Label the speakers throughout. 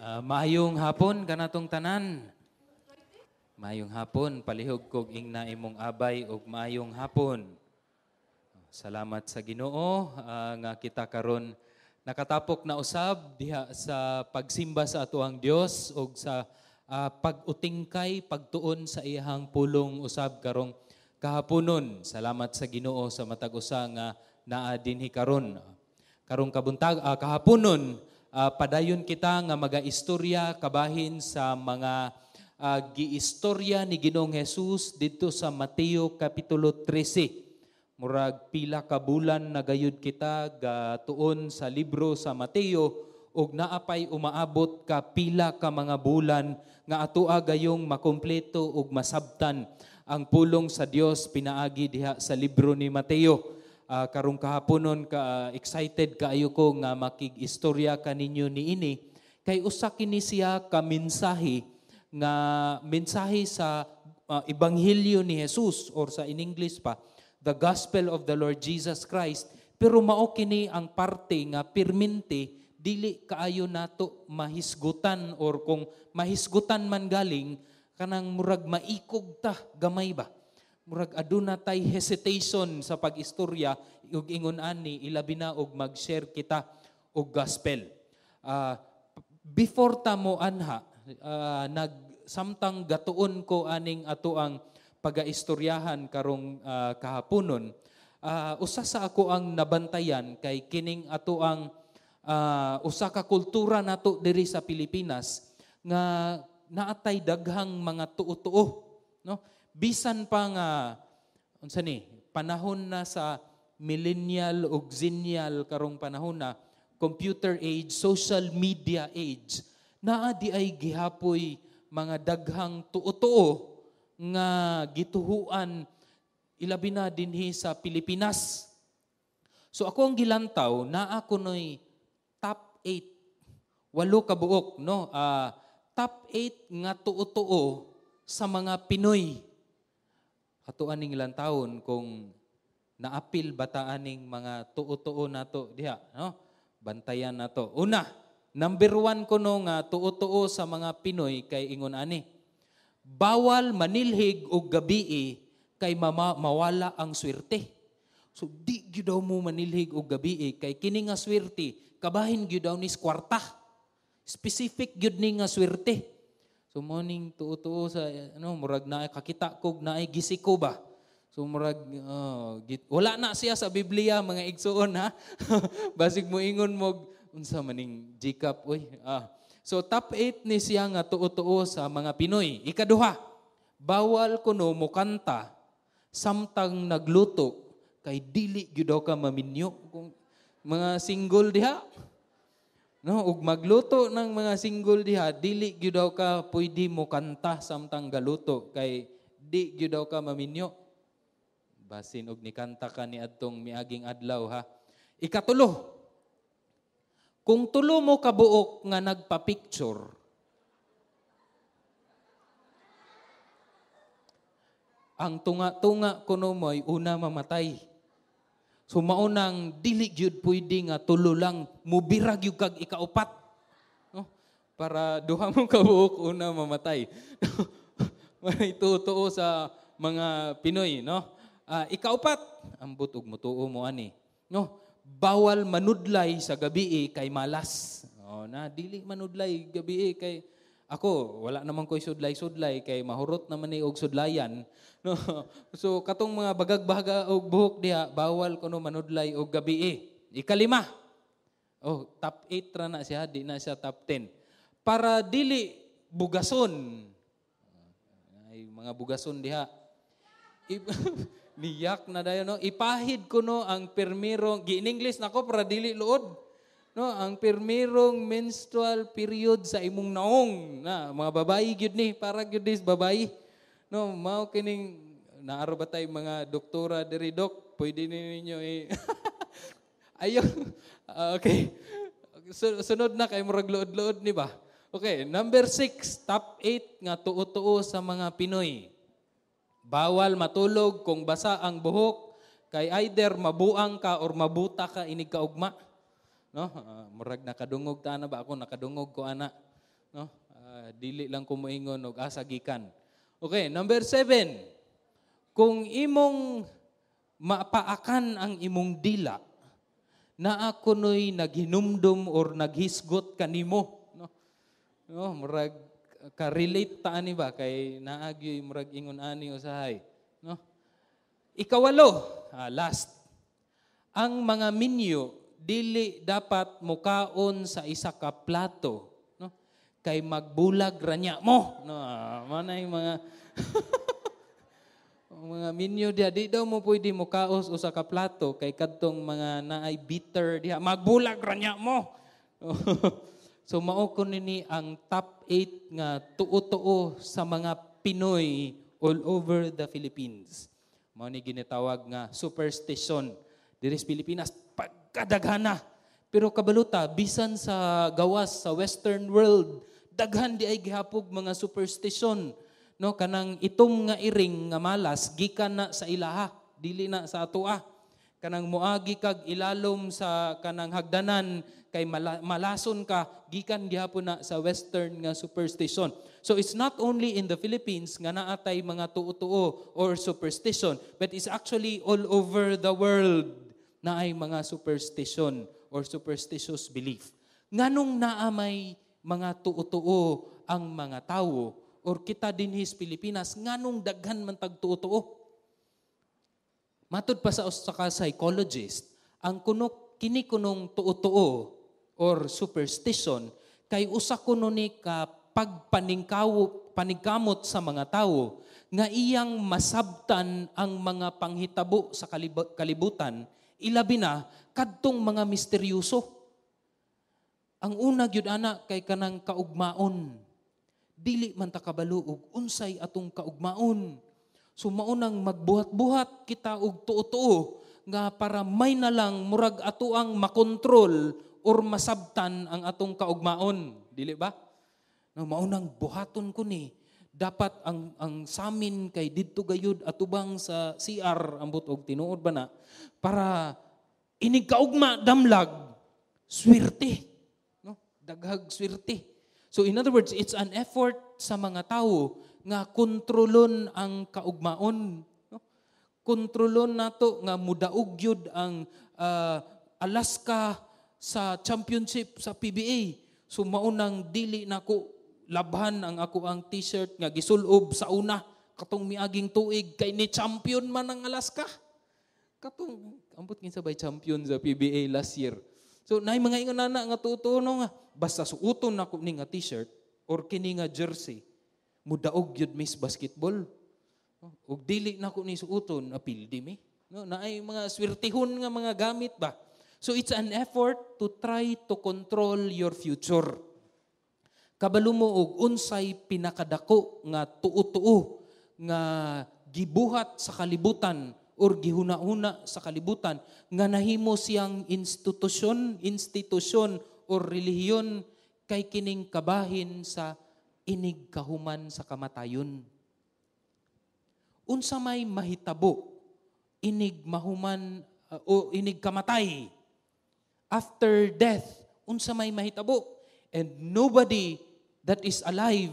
Speaker 1: Maayong hapon kanatong tanan. Maayong hapon, palihog kog ingna imong abay og maayong hapon. Salamat sa Ginoo nga kita karon nakatapok na usab diha sa pagsimba sa atoang Dios og sa pag-utingkay, pagtuon sa iyahang pulong usab karong kahaponon. Salamat sa Ginoo sa matag usa nga naa dinhi karon. Karong kabuntag kahaponon, padayon kita nga magaistorya kabahin sa mga giistorya ni Ginoong Jesus didto sa Mateo Kapitulo 13. Murag pila ka bulan na gayud kita gatuon sa libro sa Mateo ug naapay umaabot ka pila ka mga bulan nga atoa gayong makumpleto ug masabtan ang pulong sa Dios pinaagi diha sa libro ni Mateo. Karong kahaponon ka excited kaayo ko nga makig-istorya kaninyo niini kay usa kini siya ka mensahe nga mensahe sa ebanghelyo ni Jesus, or sa in English pa, the gospel of the Lord Jesus Christ, pero mao kini ang parte nga pirminti dili kaayo nato mahisgutan, or kung mahisgutan man galing kanang murag maikog ta gamay ba. Murag aduna tay hesitation sa pag-istorya ug ingon ani, ilabi na og mag-share kita og gospel. Before ta mo anha, nagsamtang gatuon ko aning ato ang pagaistoryahan karong kahaponon, usa sa ako ang nabantayan kay kining ato ang usa ka kultura nato diri sa Pilipinas nga naatay daghang mga tuo-tuo, no? Bisan pa nga unsa ni panahon na sa millennial ug zennial karong panahon na computer age, social media age, naa di ay gihapoy mga daghang tuo-tuo nga gituhuan ilabi na dinhi sa Pilipinas. So ako ang gilantaw, naa kunoy top 8, 8 ka buok, no? Top 8 nga tuo-tuo sa mga Pinoy. Ato aning lantawon kung naapil bata aning mga tuo-tuo nato diha, no? Bantayan nato. Una, number 1 kuno nga tuo-tuo sa mga Pinoy kay ingon ani: bawal manilhig og gabii kay mawala ang swerte. So di gyud daw mo manilhig og gabii kay kini nga swerte kabahin gyud daw ni kwarta. Specific gyud ni nga swerte. So morning tuo-tuo sa ano, murag na kakita kog naay gisiko ba. So murag wala na siya sa Biblia mga igsuon ha. Basig mo ingon mo unsa maning Gcap oy. So top 8 ni siya nga tuo-tuo sa mga Pinoy. Ikaduha, bawal kuno mokanta samtang nagluto kay dili gyud daw ka maminyo. Kung mga single diha, no, ug magluto ng mga single diha, dili gyud daw ka pwede mo kanta samtang galuto kay di gyud daw ka maminyo. Basin og nikanta ka ni adtong miaging adlaw ha. Ikatulo, kung tulo mo kabuok nga nagpa-picture, ang tunga-tunga kuno mo'y una mamatay. So maunang dili gyud pwede nga tulo lang, mubira gyud kag ikaupat, no? Para duha mo kabuok una mamatay. May tuo sa mga Pinoy, no? Ikaupat, ambot og mutuo mo ani, no? Bawal manudlay sa gabii kay malas. Oh, na dili manudlay gabii kay ako wala naman koy sudlay-sudlay kay mahurot naman ni og sudlayan, no? So katong mga bagag-baga og buhok diha, bawal kuno manudlay og gabii. Ikalima. Oh, top 8 ra na siya, di na siya top 10. Para dili bugason. Ay mga bugason diha. Niyak na dayon, no? Ipahid kuno ang pirmirong, gi in English nako para dili luod. No, ang pirmirong menstrual period sa imong naong na mga babayi gyud ni, para gyud dis babayi. No, mao kining naaro ba tay mga doktora diri, dok, pwede ni ninyo ayo. Okay. Sunod na kay murag luod-luod ni ba? Okay, number 6, top 8 nga tuo-tuo sa mga Pinoy. Bawal matulog kung basa ang buhok kay either mabuang ka or mabuta ka inig kaugma. No? Murag nakadungog ta na ba ako, nakadungog ko ana. No? Dili lang ko moingon og asa gikan. Okay, number 7. Kung imong mapaakan ang imong dila, naa kuno'y naghinumdum or naghisgot kanimo, no? No, murag ka-relate ta ani ba kay naa gyoy murag ingon ani usahay, no? Ikawalo, last. Ang mga minyo dili dapat mukaon sa isa ka plato, no? Kay magbulag ra nya mo, no? Manay mga mga minyo diha, di daw mo pwede mukaos usa ka plato kay kadtong mga naay bitter diha, magbulag ra nya mo. So mao ko nini ang top 8 nga tuo-tuo sa mga Pinoy all over the Philippines. Mao ni ginatawag nga superstition diri sa Pilipinas pagkadaghana. Pero kabaluta, bisan sa gawas sa western world, daghan di ay gihapog mga superstition. No, kanang itom nga iring nga malas gikan na sa ilaha, dili na sa atoa. Kanang moagi kag ilalom sa kanang hagdanan kay malason ka, gikan gihapon na sa western nga superstition. So it's not only in the Philippines nga naatay mga tuo-tuo or superstition, but it's actually all over the world na ay mga superstition or superstitious belief. Nganong naa may mga tuo-tuo ang mga tawo or kita dinhi sa Pilipinas, nganong daghan man tag tuo-tuo? Matud pa sa usa ka psychologist, ang kuno kini kunong tuo-tuo or superstition kay usa kuno ni ka paningkamot sa mga tawo nga iyang masabtan ang mga panghitabo sa kalibutan, ilabi na kadtong mga misteryoso. Ang una gyud ana kay kanang kaugmaon. Dili man ta kabalo og unsay atong kaugmaon. So maunang magbuhat-buhat kita og tuo-tuo nga para may na lang murag ato ang makontrol or masabtan ang atong kaugmaon. Dili ba? No, maunang buhaton ko ni dapat ang samin kay didto gayud atubang sa CR ambot og tinuod ba na para inig kaugma damlag swerte, no? Daghag swerte. So in other words, it's an effort sa mga tawo nga kontrolon ang kaugmaon, no? Kontrolon nato nga mudaog gyud ang Alaska sa championship sa PBA. So maunang dili nako labhan ang ako ang t-shirt nga gisulob sa una katong miaging tuig kay ni champion man ang Alaska. Katong ambot kinsa bay champion sa PBA last year. So naay mga ingon ana nga tuo nga basta suoton nako ni nga t-shirt or kini nga jersey mudaog gyud miss basketball. Ug dili nako ni suoton apildi mi. No, naay mga swertihon nga mga gamit ba. So it's an effort to try to control your future. Kabalo mo og unsay pinakadako nga tuo-tuo nga gibuhat sa kalibutan or gihuna-huna sa kalibutan nga nahimo siyang institusyon or relihiyon kay kining kabahin sa inig kahuman sa kamatayon. Unsa may mahitabo inig mahuman o inig kamatay? After death, unsa may mahitabo? And nobody that is alive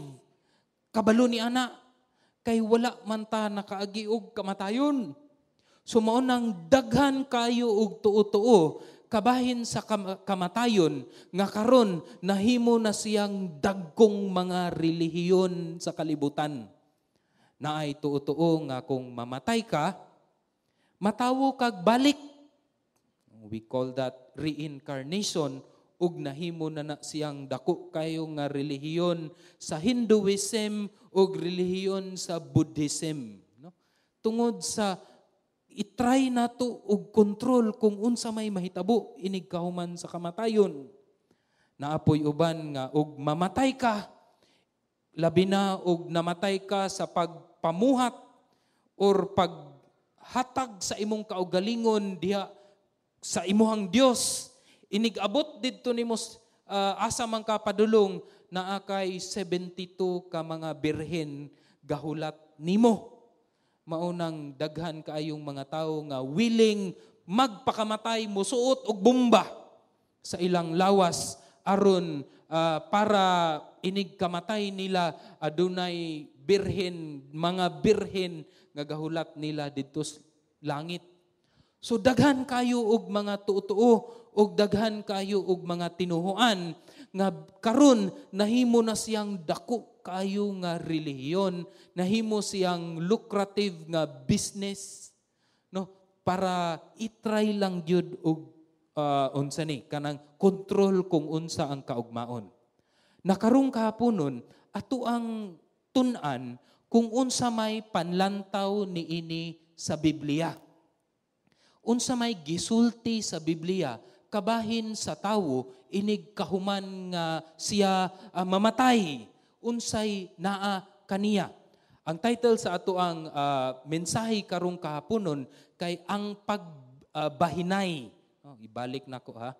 Speaker 1: kabalo ni ana kay wala man ta nakaagi og kamatayon. So mao nang daghan kayo og tuo-tuo kabahin sa kamatayon nga karon nahimo na siyang dagkong mga relihiyon sa kalibutan. Naay tuo-tuo nga kung mamatay ka, matawo kag balik. We call that reincarnation ug nahimo na na siyang dako kayo nga relihiyon sa Hinduism ug relihiyon sa Buddhism, no? Tungod sa itry nato og kontrol kung unsa may mahitabo inig kahuman sa kamatayon. Naapoy uban nga og mamatay ka, labi na og namatay ka sa pagpamuhat or paghatag sa imong kaugalingon diha sa imuhang Dios, inig abot didto nimo asa man ka padulong, naa kay 72 ka mga birhen gahulat nimo. Maunang daghan kaayong mga tawo nga willing magpakamatay, musuot og bomba sa ilang lawas aron para inig kamatay nila adunay birhen, mga birhen nga gahulat nila didto sa langit. So daghan kayo og mga tuo-tuo og daghan kayo og mga tinuhuan nga karon nahimo na siyang dako kayo nga relihiyon, nahimo siyang lucrative nga business, no, para i-try lang gyud og unsa ni kanang kontrol kung unsa ang kaugmaon. Nakarong kahaponon, ato ang tun-an kung unsa may panlantaw niini sa Biblia. Unsa may gisulti sa Biblia kabahin sa tawo inig kahuman nga siya mamatay, unsay naa kaniya. Ang title sa ato ang mensahe karong kahaponon kay "Ang Pagbahinay." Oh, ibalik nako ha.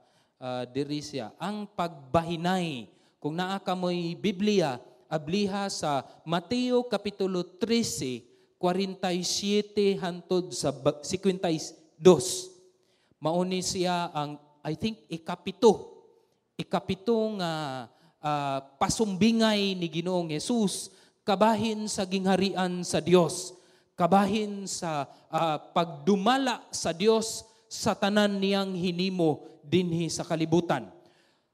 Speaker 1: Diri siya, "Ang Pagbahinay." Kung naa kamoy Biblia, abliha sa Mateo kapitulo 13, 47 hantod sa 52. Mauni siya ang, I think, ikapito. Ikapito nga pasumbingay ni Ginoong Jesus kabahin sa gingharian sa Dios, kabahin sa pagdumala sa Dios sa tanan niyang hinimo dinhi sa kalibutan.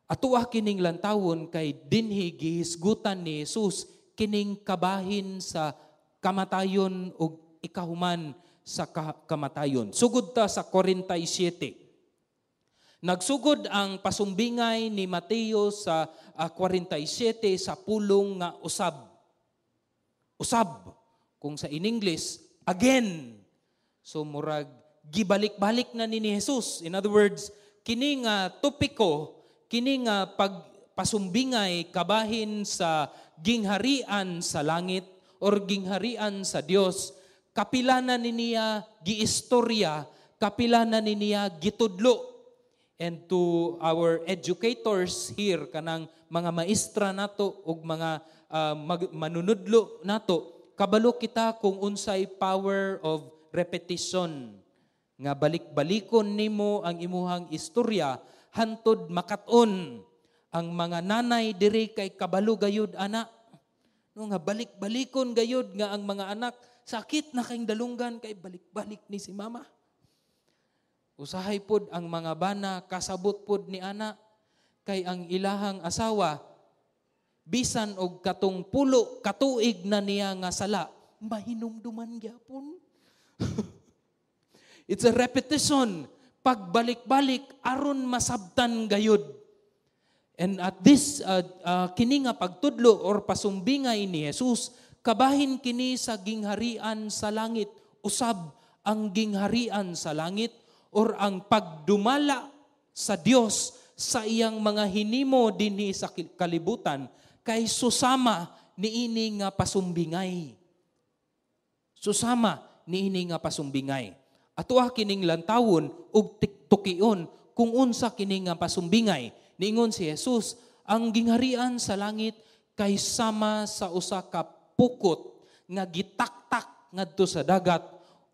Speaker 1: Atoa kining lantawon kay dinhi gihisgutan ni Jesus kining kabahin sa kamatayon ug ikahuman sa kamatayon. Sugod ta sa 47. Nagsugod ang pasumbingay ni Mateo sa 47 sa pulong nga "usab." "Usab." Kung sa in English, "again." So murag gibalik-balik na ni Jesus. In other words, kini nga topiko, kini nga pagpasumbingay kabahin sa gingharian sa langit or gingharian sa Dios, kapila na ni niya giistorya, kapila na ni niya gitudlo. And to our educators here, kanang mga maestra nato ug mga manunudlo nato, kabalo kita kung unsay power of repetition. Nga balik-balikon nimo ang imuhang istorya hantod makat-on. Ang mga nanay diri kay kabalo gayud ana. No, nga balik-balikon gayud nga ang mga anak sakit na kayong dalunggan kay balik-balik ni si mama. Usahay pod ang mga bana kasabot pod ni ana kay ang ilahang asawa bisan og katong 10 katuig na niya nga sala, mahinumduman gyapon. It's a repetition, pagbalik-balik aron masabtan gayud. And at this kini nga pagtudlo or pasumbingay ni Jesus, kabahin kini sa gingharian sa langit, usab ang gingharian sa langit or ang pagdumala sa Dios sa iyang mga hinimo dinhi sa kalibutan kay susama niini nga pasumbingay. Susama niini nga pasumbingay. Atoa kining lantawon ug tukion kung unsa kini nga pasumbingay. Niingon si Jesus, ang gingharian sa langit kay sama sa usa ka pukot nga gitaktak ngadto sa dagat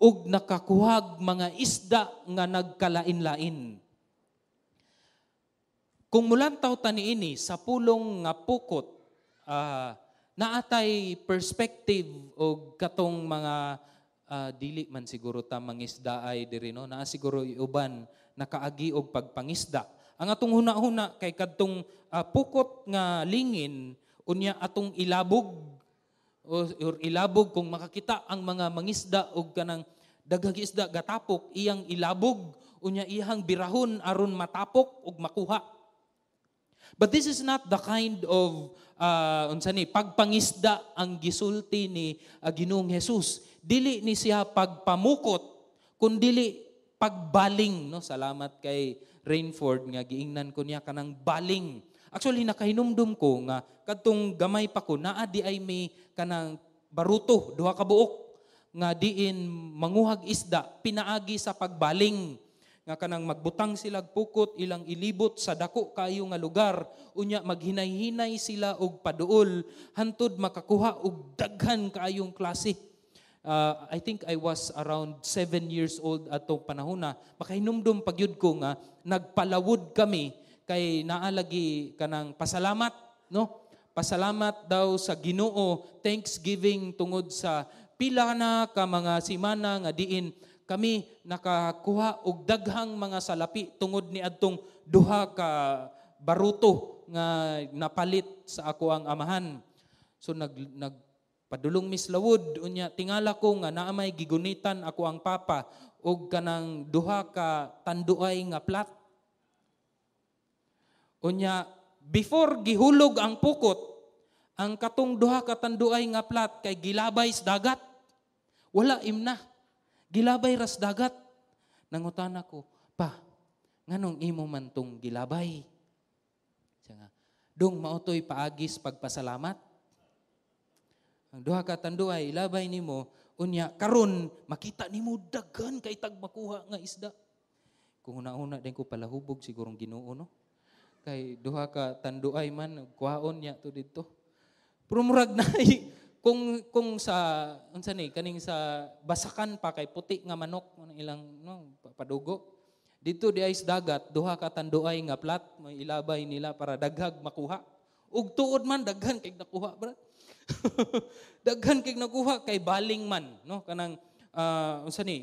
Speaker 1: ug nakakuhag mga isda nga nagkalain-lain. Kung mulantaw ta niini sa pulong nga pukot, naatay perspective og katong mga dili man siguro ta mangisda ay diri, no, naa siguro uban nakaagi og pagpangisda. Ang atong huna-huna kay kadtong pukot nga lingin, unya atong ilabog or ilabog kung makakita ang mga mangisda og kanang daghang isda gatapok, iyang ilabog unya iyang birahon aron matapok ug makuha. But this is not the kind of unsa ni pagpangisda ang gisulti ni Ginoong Jesus. Dili ni siya pagpamukot kundili pagbaling, no. Salamat kay Rainford nga giingnan ko niya kanang baling. Actually, nakahinumdum ko nga kadtong gamay pa ko, naa di ay may kanang baruto, duha ka buok nga diin manguhag isda pinaagi sa pagbaling, nga kanang magbutang sila pukot, ilang ilibot sa dako kayo nga lugar, unya maghinay-hinay sila og paduol hantud makakuha og daghan kaayong klase. I think I was around 7 years old atong panahona. Makahinumdum pagyud ko nga nagpalawod kami kay naalagi kanang pasalamat, no? Pasalamat daw sa Ginoo, thanksgiving tungod sa pila na ka mga simana nga diin kami nakakuha og daghang mga salapi tungod ni adtong duha ka baruto nga napalit sa ako ang amahan. So nag nagpadulong Miss Lawod, unya tingala ko nga naa may gigunitan ako ang papa og kanang duha ka tanduay nga plat. Unya before gihulog ang pukot, ang katong duha ka tanduay nga plat kay gilabay sa dagat. Wala imna. Gilabay ras dagat. Nangutana ko, "Pa, nganong imo man tong gilabay?" Siya nga, "Dong, mao to'y paagis pagpasalamat. Ang duha ka tanduay, ilabay nimo, unya karon makita nimo daghan kay tag makuha nga isda." Kung una-una din ko, palahubog sigurong Ginoo, no? Kay duha ka tanduay man kuhaon niya to didto. Pero murag na kung sa unsa ni kaning sa basakan pa kay puti nga manok ang ilang, no, padugo. Dito di ay sa dagat, duha ka tanduay nga plat may ilabay nila para daghag makuha. Ug tuod man, daghan kay nakuha, brad. Daghan kay nakuha kay baling man, no, kanang unsa ni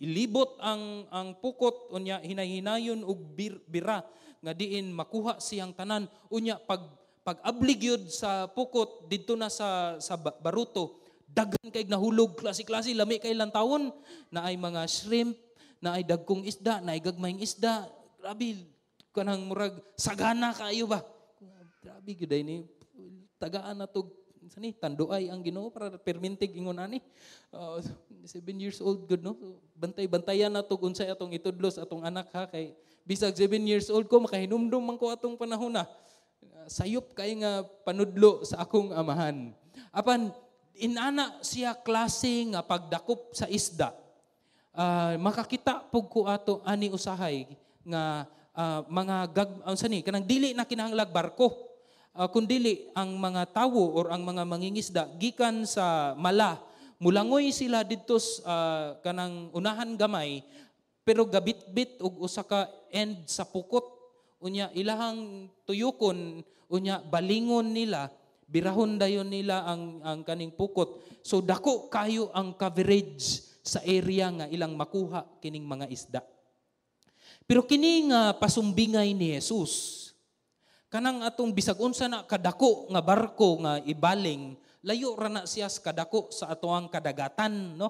Speaker 1: ilibot ang pukot, unya hinay-hinayon og bira nga diin makuha siyang tanan. Unya pag abli gyud sa pukot didto na sa baruto, daghan kay nahulog, klase-klase, lami kay lantawon, naay mga shrimp, naay dagkong isda, naay gagmayng isda. Grabe, kanang murag sagana kaayo ba. Grabe gyud ay ni, tagaan na to sa ni tanduay ang Ginoo para permintig ingon ani. 7 years old good, no? So, bantay-bantayan na to unsay atong itudlo sa atong anak ha, kay bisag 7 years old ko, makahinumdum man ko atong panahon na. Sayop kay nga panudlo sa akong amahan. Apan inana siya klase nga pagdakop sa isda. Makakita pug ko ato ani usahay nga mga gag unsa ni kanang dili na kinahanglag barko, kundili ang mga tawo or ang mga mangingisda gikan sa mala, mulangoy sila didto kanang unahan gamay, pero gabitbit og usa ka end sa pukot. Unya ilahang tuyukon, unya balingon nila, birahon dayon nila ang kaning pukot. So dako kayo ang coverage sa area nga ilang makuha kining mga isda. Pero kini nga pasumbingay ni Jesus, kanang atong bisag unsa na kadako nga barko nga ibaling, layo ra na siya sa kadako sa atoang kadagatan, no?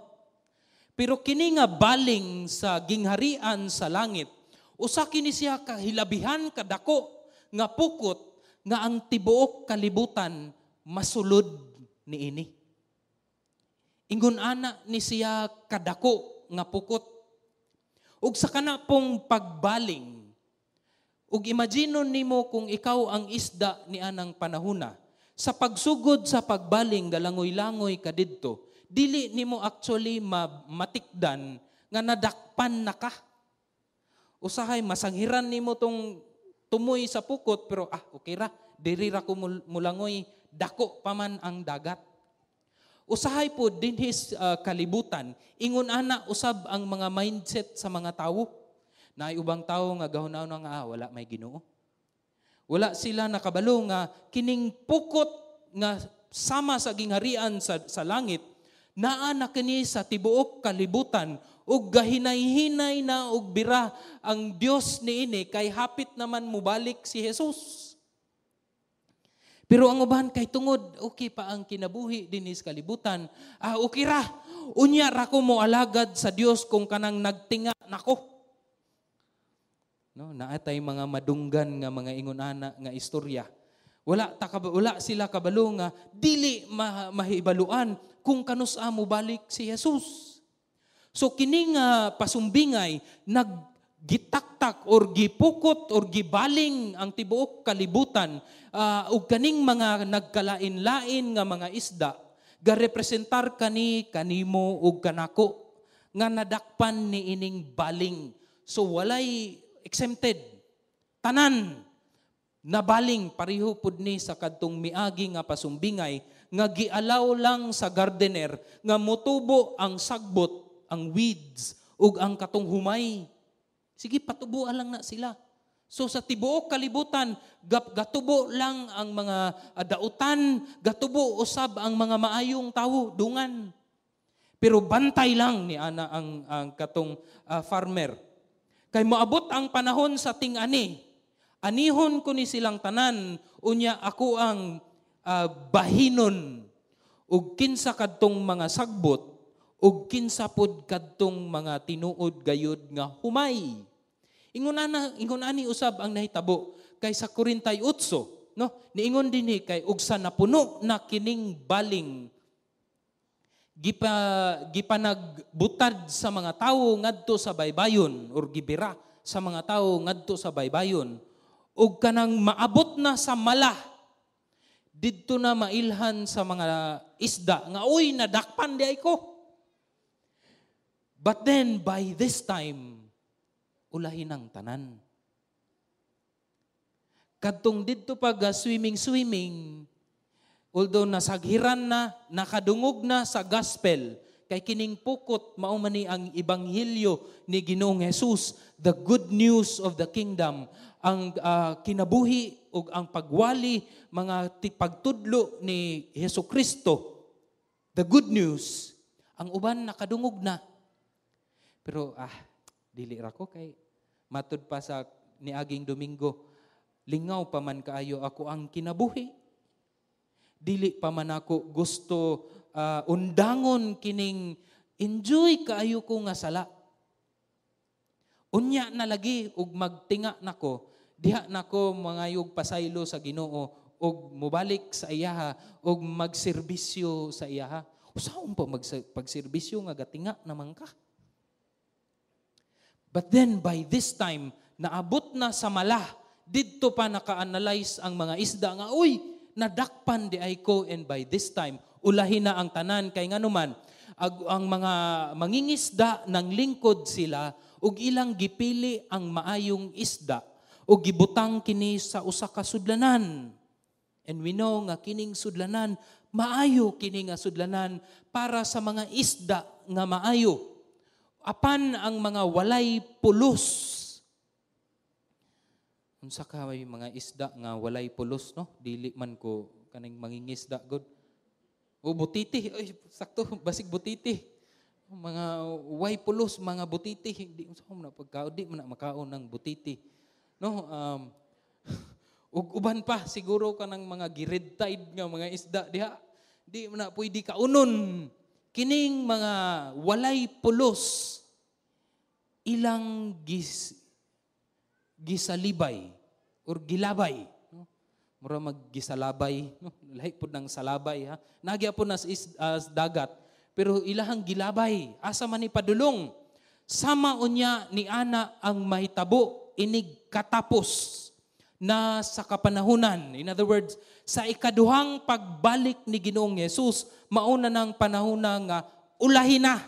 Speaker 1: Pero kini nga baling sa gingharian sa langit, usa kini siya kahilabihan kadako nga pukot nga ang tibuok kalibutan masulod niini. Ingon ana ni siya kadako nga pukot. Ug sa kana pong pagbaling, ug imaginon nimo kung ikaw ang isda ni anang panahuna, sa pagsugod sa pagbaling, galangoy-langoy ka didto, dili nimo actually matikdan nga nadakpan na ka. Usahay masanghiran nimo tong tumoy sa pukot, pero okay ra, diri ra ko mulangoy, dako pa man ang dagat. Usahay po dinhi kalibutan, ingon ana usab ang mga mindset sa mga tawo. Naay ubang tawo nga gahunaw nga wala may Ginoo. Wala sila nakabalo nga kining pukot nga sama sa gingharian sa langit, naa na kini sa tibuok kalibutan ug gahinay-hinay na og bira ang Dios niini kay hapit naman mubalik si Jesus. Pero ang uban kay tungod okay pa ang kinabuhi dinhi sa kalibutan, okay ra. Unya ra ko moalagad sa Dios kung kanang nagtinga nako. No, naatay mga madunggan nga mga ingon ana nga istorya. Wala sila kabalo nga dili mahibaluan kung kanus-a mobalik si Jesus. So kini nga pasumbingay naggitaktak or gipukot or gibaling ang tibuok kalibutan, ug kaning mga nagkalain-lain nga mga isda garepresentar kani kanimo ug kanako nga nadakpan ni ining baling. So walay exempted. Tanan nabaling, pareho pud ni sa kadtong miagi nga pasumbingay nga gialaw lang sa gardener nga motubo ang sagbot, ang weeds ug ang katong humay. Sige, patubuan lang na sila. So sa tibuok kalibutan, gatubo lang ang mga dautan, gatubo usab ang mga maayong tawo, dungan. Pero bantay lang ni ana ang katong farmer. Kay moabot ang panahon sa ting-ani, anihon ko ni silang tanan, unya ako ang bahinon ug kinsa kadtong mga sagbot ug kinsa pod kadtong mga tinuod gayud nga humay. Ingon ani usab ang nahitabo kay sa Korintay 8, no? Niingon dinhi kay ug sa napuno na kining baling gipanagbutad sa mga tawo ngadto sa baybayon or gibira sa mga tawo ngadto sa baybayon ug kanang maabot na sa mala didto na mailhan sa mga isda nga uy nadakpan di ay ko. But then by this time ulahin ang tanan. Kadtong didto pag swimming, although nasaghiran na, nakadungog na sa gospel, kay kining pukot mao man ni ang ebanghelyo ni Ginoong Jesus, the good news of the kingdom, ang kinabuhi ug ang pagwali, mga pagtudlo ni Hesus Kristo, the good news, ang uban nakadungog na. Pero dili ra ko kay matud pa sa niaging Domingo, lingaw pa man kaayo ako ang kinabuhi. Dili pa man ako gusto undangon kining enjoy kaayo ko nga sala. Unya na lagi ug magtinga nako, diha nako mangayog pasaylo sa Ginoo ug mobalik sa iyaha ug magserbisyo sa iyaha. Usaon pa pagserbisyo nga gatinga naman ka? But then by this time, naabot na sa mala, didto pa naka-analyze ang mga isda nga, uy, nadakpan di ay ko, and by this time, ulahin na ang tanan, kay nganuman, ang mga mangingisda ng lingkod sila, ug ilang gipili ang maayong isda, ug gibutang kini sa usa ka sudlanan. And we know nga kining sudlanan, maayo kini nga sudlanan para sa mga isda nga maayo. Apan ang mga walay pulos. Unsa ka may mga isda nga walay pulos, no? Dili man ko kaning mangingisda god. O butiti, ay sakto basig butiti. Mga way pulos, mga butiti, di unsa man na pagkaon, di man na makaon ng butiti. No, ug uban pa siguro kanang mga gired tide nga mga isda diha, di man na pwede kaunon. Kining mga walay pulos ilang gisalibay or gilabay, no? Mura maggisalabay, no? Lahi pud ng salabay, ha. Nagya pud na sa dagat, pero ilahang gilabay asa man ni padulong. Sama unya ni ana ang mahitabo inig katapos na sa kapanahunan. In other words, sa ikaduhang pagbalik ni Ginoong Hesus, mauna ng panahon na nga ulahin na.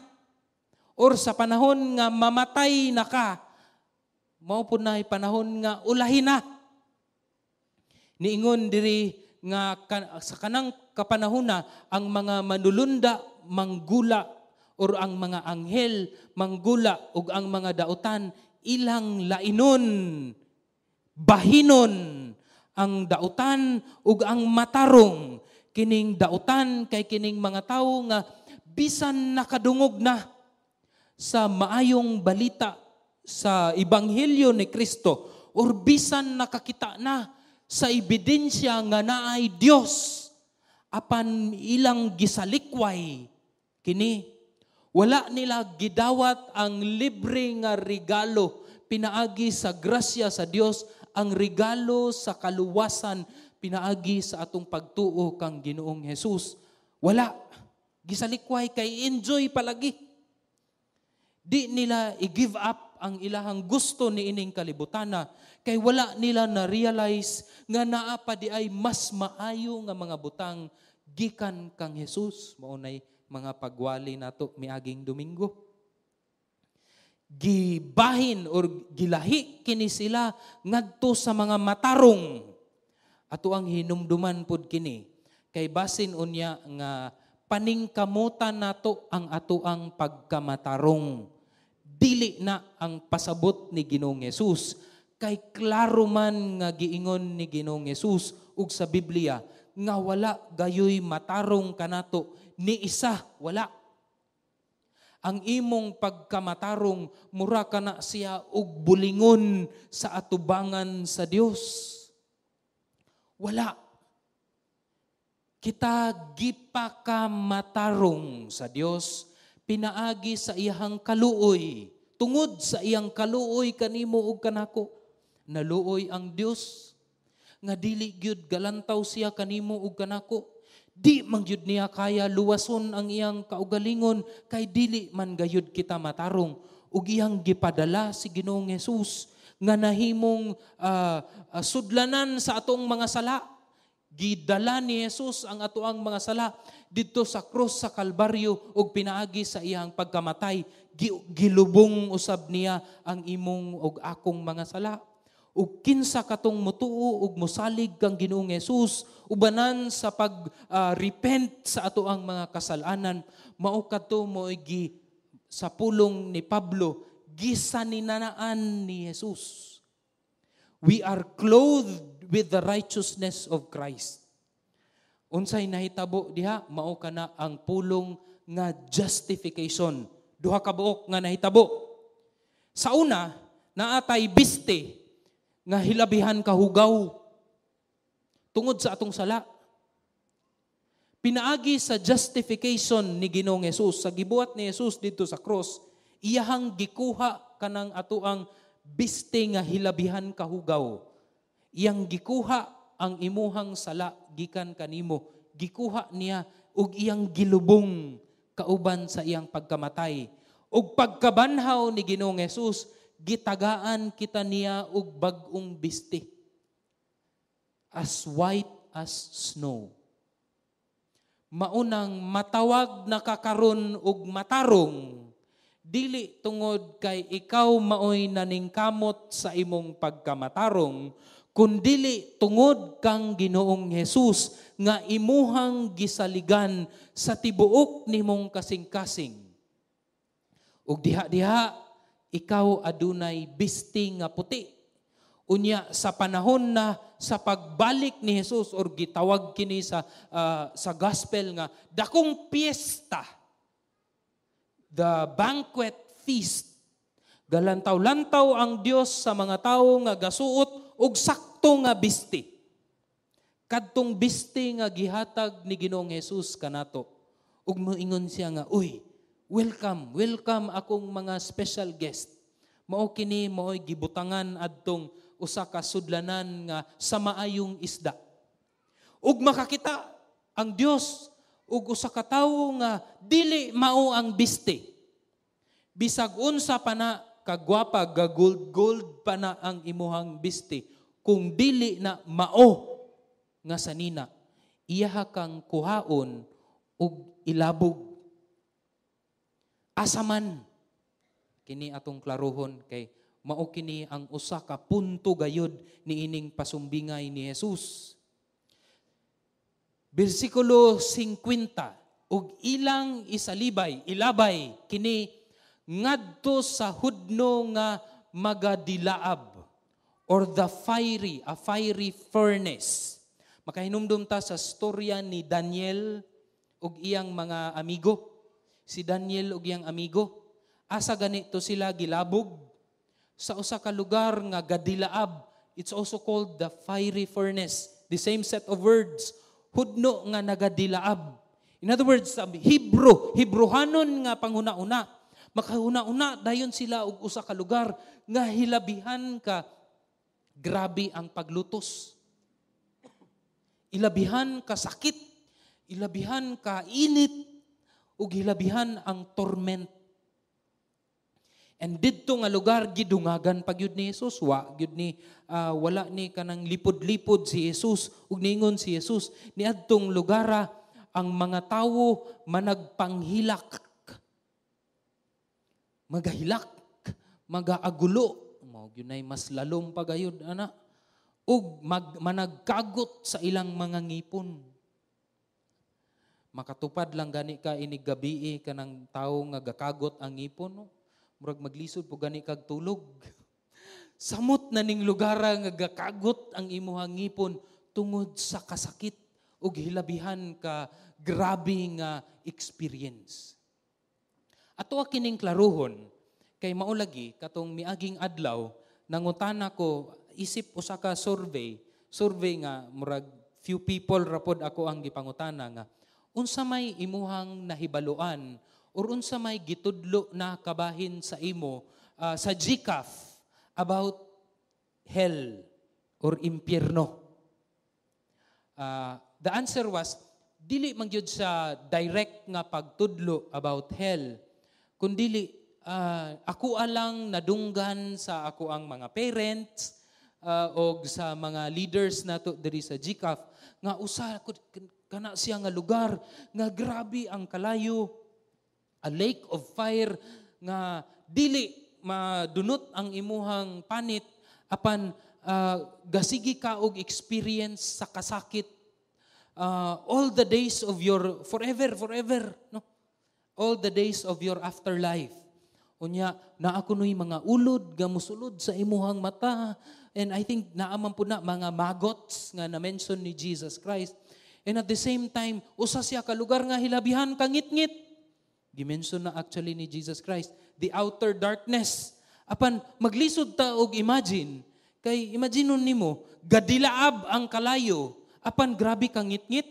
Speaker 1: Or sa panahon nga mamatay na ka, mao pud na panahon nga ulahin na. Niingon diri nga sa kanang kapanahona ang mga manulunda manggula or ang mga anghel manggula ug ang mga dautan ilang lainon, bahinon ang dautan ug ang matarong. Kining dautan kay kining mga tawo nga bisan nakadungog na sa maayong balita sa ebanghelyo ni Kristo or bisan nakakita na sa ebidensya nga naay Dios, apan ilang gisalikway kini, wala nila gidawat ang libre nga regalo pinaagi sa grasya sa Dios, ang regalo sa kaluwasan pinaagi sa atong pagtuo kang Ginoong Hesus. Wala gisalikway kay enjoy palagi. Di nila i-give up ang ilahang gusto ni ining kalibutana kay wala nila na-realize nga naa pa di ay mas maayo nga mga butang gikan kang Hesus. Mao nay mga pagwali nato miaging Domingo. Gibahin or gilahi kini sila ngadto sa mga matarong. Ato ang hinumduman pud kini kay basin unya nga paningkamutan nato ang atoang pagkamatarong. Dili na ang pasabot ni Ginoong Hesus. Kay klaro man nga giingon ni Ginoong Hesus ug sa Biblia nga wala gayoy matarong kanato ni isa, wala. Ang imong pagkamatarong mura kana siya og bulingon sa atubangan sa Dios. Wala. Kita gipakamatarong sa Dios pinaagi sa iyang kaluoy. Tungod sa iyang kaluoy kanimo ug kanako, naluoy ang Dios nga dili gyud galantaw siya kanimo ug kanako. Di man gyud niya kaya luwason ang iyang kaugalingon kay dili man gayud kita matarong, ug iyang gipadala si Ginoong Hesus nga nahimong sudlanan sa atong mga sala. Gidala ni Jesus ang atoang mga sala didto sa krus sa Kalbaryo, ug pinaagi sa iyang pagkamatay gilubong usab niya ang imong ug akong mga sala. Ug kinsa katong mutuo ug mosalig kang Ginoong Hesus ubanan sa pag repent sa atoang mga kasalanan, mao kadto mo'y gi sa pulong ni Pablo gisaninanaan ni Jesus. We are clothed with the righteousness of Christ. Unsay nahitabo diha, mao kana ang pulong nga justification. Duha ka buok nga nahitabo. Sa una, naatay biste nga hilabihan kahugaw tungod sa atong sala. Pinaagi sa justification ni Ginoong Hesus, sa gibuhat ni Hesus didto sa cross, iyahang gikuha kanang atoang biste nga hilabihan kahugaw. Iyang gikuha ang imuhang sala gikan kanimo. Gikuha niya ug iyang gilubong kauban sa iyang pagkamatay. Ug pagkabanhaw ni Ginoong Hesus, gitagaan kita niya og bag-ong biste. As white as snow. Maunang matawag na kakaron og matarong, dili tungod kay ikaw maoy naningkamot sa imong pagkamatarong, kundili tungod kang Ginoong Hesus nga imuhang gisaligan sa tibuok nimong kasing-kasing. Ug diha-diha ikaw adunay biste nga puti. Unya sa panahon na sa pagbalik ni Jesus, or gitawag kini sa gospel nga dakong piyesta, the banquet feast. Galantaw-lantaw ang Dios sa mga tawo nga gasuot og sakto nga biste. Kadtong biste nga gihatag ni Ginoong Hesus kanato. Ug moingon siya nga, uy, welcome, welcome akong mga special guest. Mao kini maoy gibutangan adtong usa ka sudlanan nga sa maayong isda. Ug makakita ang Dios ug usa ka tawo nga dili mao ang biste. Bisag unsa pa na kagwapa, ga-gold gold pa na ang imuhang biste, kung dili na mao nga sanina, iyaha kang kuhaon ug ilabog. Asa man kini atong klarohon kay mao kini ang usa ka punto gayud niining pasumbingay ni Jesus. Bersikulo 50, ug ilang isalibay, ilabay kini ngadto sa hudno nga magadilaab, or the fiery, a fiery furnace. Makahinumdum ta sa storya ni Daniel ug iyang mga amigo. Si Daniel ug iyang amigo, asa ganito sila gilabog? Sa usa ka lugar nga gadilaab. It's also called the fiery furnace. The same set of words. Hudno nga nagadilaab. In other words, Hebrew, Hebruhanon nga panghuna-una. Makahuna-una dayon sila og usa ka lugar nga hilabihan ka grabe ang paglutos. Ilabihan ka sakit, ilabihan ka init, ug hilabihan ang torment. And didto nga lugar gidungagan pa gyud ni Jesus, wa gyud ni wala ni kanang lipod-lipod si Jesus, ug ningon si Jesus niadtong lugara ang mga tawo managpanghilak, magahilak, magaagulo, mao gyud nay mas lalom pa gayud ana, ug managkagot sa ilang mga ngipon. Makatupad lang gani ka inig gabii kanang tawo nga gakagot ang ngipon, no? Murag maglisod po gani kag tulog. Samot na ning lugar nga gakagot ang imuhang ngipon tungod sa kasakit ug hilabihan ka grabe nga experience. Ato kining klaruhon kay maulagi katong miaging adlaw nangutana ko isip usa ka survey nga murag few people ra pod ako ang gipangutana nga unsa may imuhang nahibaluan or unsa may gitudlo na kabahin sa imo sa GCAF about hell or impyerno. The answer was dili man gyud sa direct nga pagtudlo about hell, kundili ako alang nadunggan sa ako ang mga parents og sa mga leaders nato diri sa GCAF nga usa kana siya nga lugar nga grabe ang kalayo, a lake of fire nga dili madunot ang imuhang panit apan gasigi ka og experience sa kasakit all the days of your forever, forever, no, all the days of your afterlife. Unya naa kunoy mga ulod nga musulod sa imuhang mata, and I think naa man pud na mga maggots nga na-mention ni Jesus Christ. And at the same time, usa siya ka lugar nga hilabihan kangitngit. Gimension na actually ni Jesus Christ the outer darkness. Apan maglisod ta og imagine kay imaginon nimo gadilaab ang kalayo apan grabe kang ngitngit.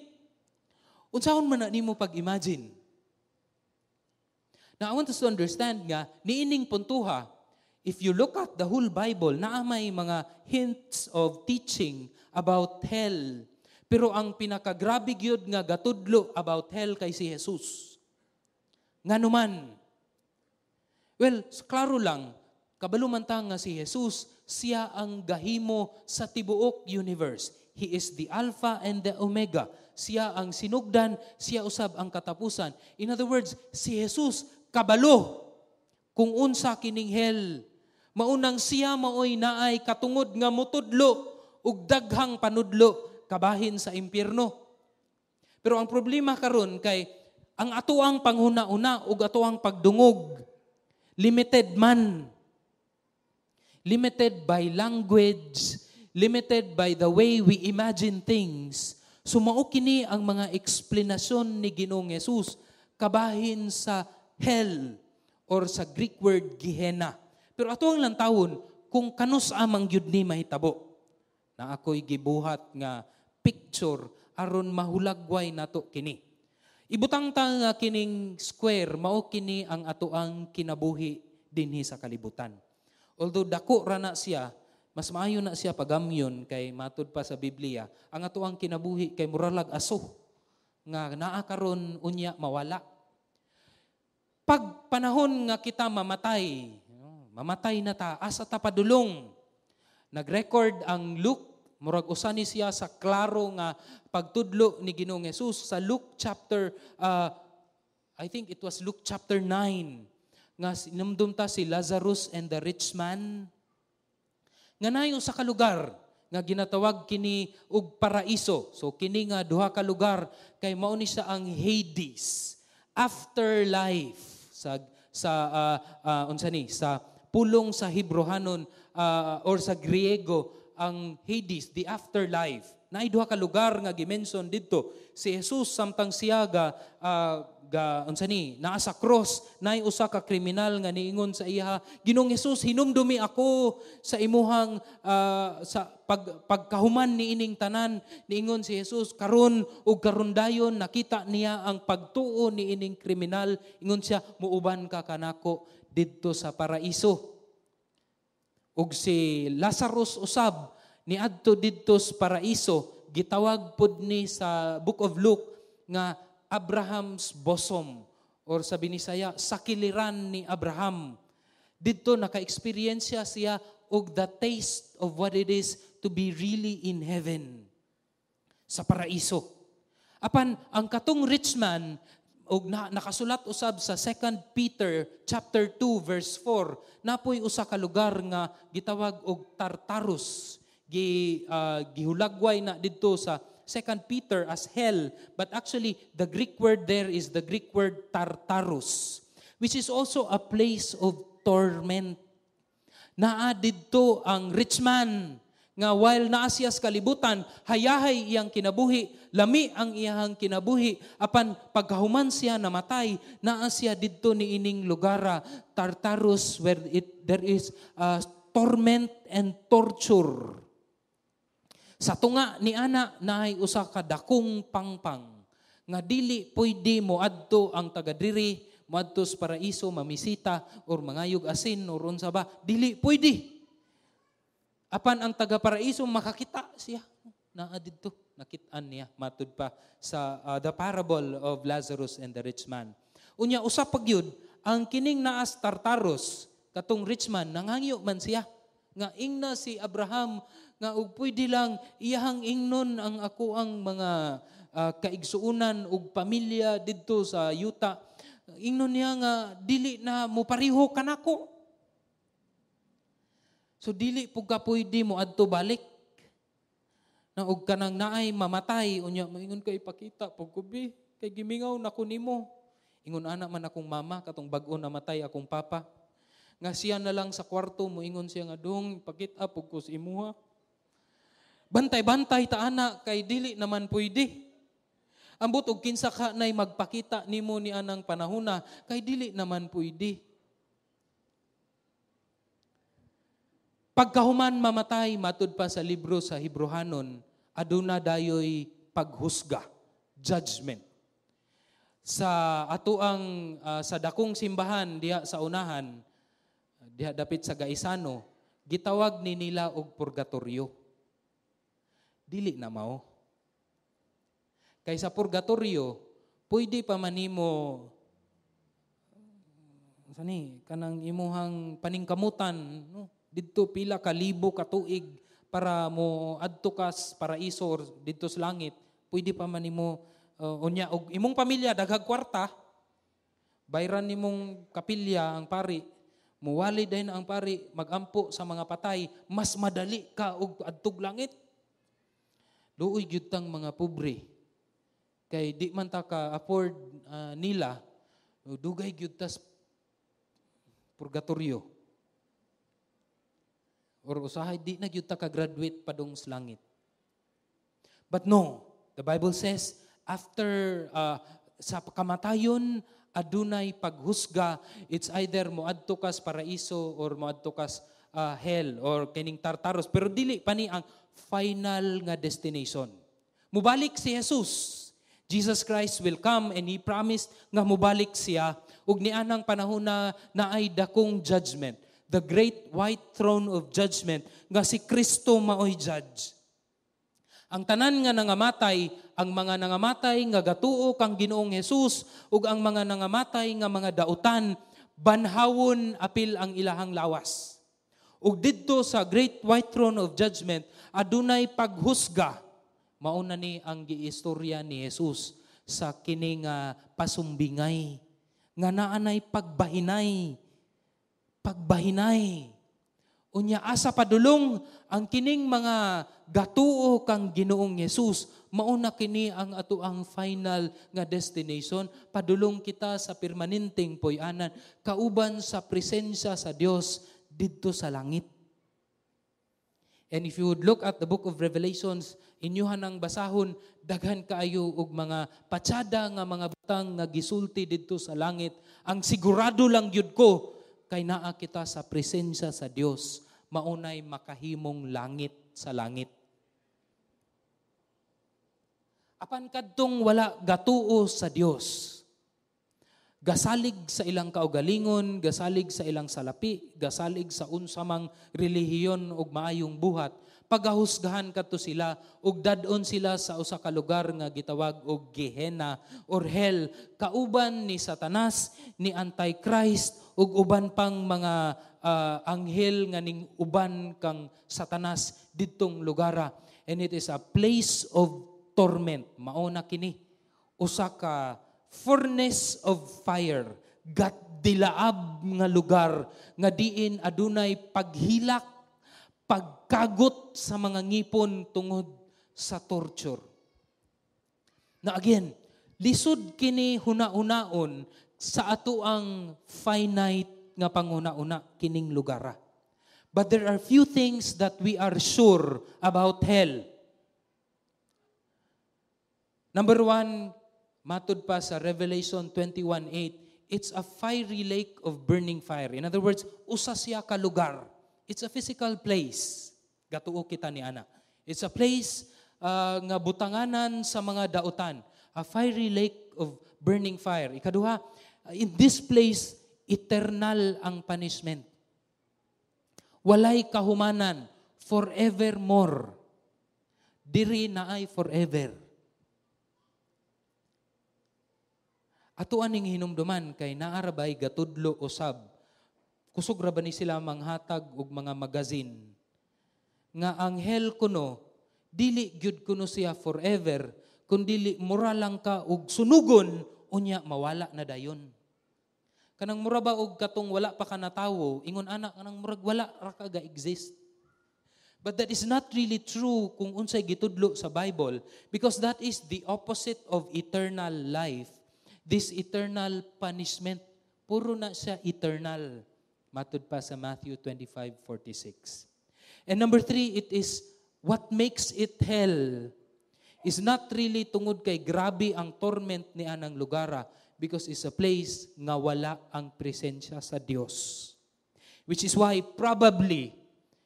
Speaker 1: Unsaon man na nimo pag-imagine? Now, I want us to understand nga, niining puntuha, if you look at the whole Bible, naa may mga hints of teaching about hell. Pero ang pinakagrabe gyud nga gatudlo about hell kay si Jesus. Nganuman? Well, klaro lang, kabalo man ta nga si Jesus, siya ang gahimo sa tibuok universe. He is the Alpha and the Omega. Siya ang sinugdan, siya usab ang katapusan. In other words, si Jesus kabalo kung unsa kining hell. Maunang siya maoy naay katungod nga mutudlo ug daghang panudlo kabahin sa impyerno. Pero ang problema karon kay ang atoang panghuna-una ug atoang pagdungog limited man. Limited by language, limited by the way we imagine things. So mao kini ang mga eksplanasyon ni Ginoong Jesus kabahin sa hell or sa Greek word Gehenna. Pero ato ang lantawon kung kanus amang gyud ni mahitabo. Na ako'y gibuhat nga picture aron mahulagway nato kini. Ibutang ta nga kining square, mao kini ang atoang kinabuhi dinhi sa kalibutan. Although dako ra na siya, mas maayo na siya pagamyon kay matud pa sa Biblia, ang atoang kinabuhi kay muralag aso nga naa karon, unya mawala. Pag panahon nga kita mamatay, mamatay na ta, asa ta padulong? Nag-record ang Luke, murag usa ni siya sa klaro nga pagtudlo ni Ginoong Jesus sa Luke chapter, I think it was Luke chapter 9, nga sinumdum ta si Lazarus and the rich man. Nga naay usa ka lugar nga ginatawag kini og paraiso. So kini nga duha ka lugar kay mao ni siya ang Hades, afterlife sa unsa ni sa pulong sa Hebrohanon or sa Griego, ang Hades, the afterlife. Naay duha ka lugar nga gimension didto. Si Jesus samtang siya ga unsa ni naa sa cross, naay usa ka kriminal nga niingon sa iya, "Ginoong Jesus, hinumdumi ako sa imuhang sa pagkahuman niining tanan." Niingon si Jesus, "Karon ug karon dayon." Nakita niya ang pagtuo niining kriminal. Ingon siya, "Muuban ka kanako didto sa paraiso." Ug si Lazarus usab niadto didto sa paraiso, gitawag pud ni sa Book of Luke nga Abraham's bosom or sa Binisaya, sakiliran ni Abraham. Didto naka-experience siya og the taste of what it is to be really in heaven, sa paraiso. Apan ang katong rich man og nakasulat usab sa 2 Peter chapter 2 verse 4, napoy usa ka lugar nga gitawag og Tartarus. Gihulagway na didto sa 2 Peter as hell, but actually the Greek word there is the Greek word Tartarus, which is also a place of torment. Naa didto ang rich man nga while naa siya sa kalibutan, hayahay iyang kinabuhi, lami ang iyang kinabuhi, apan pagkahuman siya namatay, naa siya didto ni ining lugara, Tartarus, where there is torment and torture. Sa tunga ni ana naay usa ka dakong pangpang nga dili pwede mo adto ang taga diri, moadto sa paraiso, mamisita or mangayog asin or unsa ba, dili pwede. Apan ang taga paraiso makakita siya. Naa didto, nakit-an niya matud pa sa the parable of Lazarus and the rich man. Unya usa pa gyud ang kining naas Tartarus, katong rich man nangangyo man siya nga ingna si Abraham nga og pwede lang iyahang ingnon ang ako ang mga kaigsuonan ug pamilya didto sa yuta. Ingnon niya nga dili na mo pareho kanako. So dili pug ka pwede mo adto balik. Na og kanang naay mamatay unya moingon ka, "Ipakita pug ko bi kay gimingaw na ko nimo." Ingon ana man akong mama katong bag-o namatay akong papa. Nga siya na lang sa kwarto moingon siya nga, "Dong, ipakita pug ko sa imuha." Bantay-bantay ta ana kay dili naman pwede. Ambot og kinsa ka nay magpakita nimo ni anang panahona kay dili naman pwede. Pagkahuman mamatay, matud pa sa libro sa Hebrohanon, aduna dayoy paghusga, judgment. Sa atuang sa dakong simbahan diha sa unahan, diha dapit sa Gaisano, gitawag ni nila og purgatorio. Dili na mao. Kay sa purgatorio, pwede pa man nimo sani kanang imuhang paningkamutan, no? Didto pila ka libo ka tuig para mo adto ka sa paraiso or didto sa langit, pwede pa man nimo unya og imong pamilya daghag kwarta, bayran nimong kapilya ang pari, muwali dayon ang pari magampo sa mga patay, mas madali ka og adtog langit. Luoy gyud tang mga pobre kay di man ta ka afford nila, dugay gyud tas purgatorio. Or usahay di na gyud ta ka-graduate padung sa langit. But no, the Bible says after sa kamatayon adunay paghusga, it's either moadto ka sa paraiso or moadto ka sa hell or kining Tartarus. Pero dili pa ni ang final nga destination. Mubalik si Jesus. Jesus Christ will come and He promised nga mubalik siya ug nianang panahon na naay dakong judgment. The great white throne of judgment nga si Kristo maoy judge. Ang tanan nga nangamatay, ang mga nangamatay nga gatuo kang Ginoong Hesus ug ang mga nangamatay nga mga dautan, banhawon apil ang ilahang lawas. Ug didto sa great white throne of judgment adunay paghusga. Mauna ni ang giistorya ni Jesus sa kini nga pasumbingay nga naanay pagbahinay. Pagbahinay. Unya asa padulong ang kining mga gatuo kang Ginoong Hesus, mauna kini ang atoang final nga destination, padulong kita sa permanenteng puy-anan kauban sa presensya sa Dios didto sa langit. And if you would look at the book of Revelations, inyuhan ang basahon, daghan kaayo og mga patsada nga mga butang nga gisulti didto sa langit. Ang sigurado lang gyud ko kay naa kita sa presensya sa Dios, maunay makahimong langit sa langit. Apan kadtong wala gatuo sa Dios, gasalig sa ilang kaugalingon, gasalig sa ilang salapi, gasalig sa unsamang relihiyon ug maayong buhat, pagahusgahan kadto sila ug dad-on sila sa usa ka lugar nga gitawag og Gehenna or hell, kauban ni Satanas, ni Antichrist ug uban pang mga anghel nga ning uban kang Satanas didtong lugara. And it is a place of torment. Mao na kini usa ka furnace of fire, gat dilaab nga lugar nga diin adunay paghilak, pagkagot sa mga ngipon tungod sa torture. Na again, lisod kini huna-hunaon sa ato ang finite nga panghuna-una kining lugara. But there are few things that we are sure about hell. Number one, matud pa sa Revelation 21:8, it's a fiery lake of burning fire. In other words, usa siya ka lugar. It's a physical place. Gatuo kita ni ana. It's a place nga butanganan sa mga dautan. A fiery lake of burning fire. Ikaduha, in this place, eternal ang punishment. Walay kahumanan, forevermore. Diri na ay forever. Ato aning hinumduman kay naarabay gatudlo usab. Kusog ra ba ni sila manghatag og mga magazine nga ang hell kuno dili gyud kuno siya forever, kun dili mura lang ka og sunugon, unya mawala na dayon. Kanang mura ba og katong wala pa ka natawo, ingon ana kanang murag wala ra ka ga-exist. But that is not really true kung unsay gitudlo sa Bible, because that is the opposite of eternal life. This eternal punishment, puro na siya eternal. Matud pa sa Matthew 25:46. And number three, it is what makes it hell is not really tungod kay grabe ang torment ni anang lugara, because it's a place nga wala ang presensya sa Dios. Which is why probably,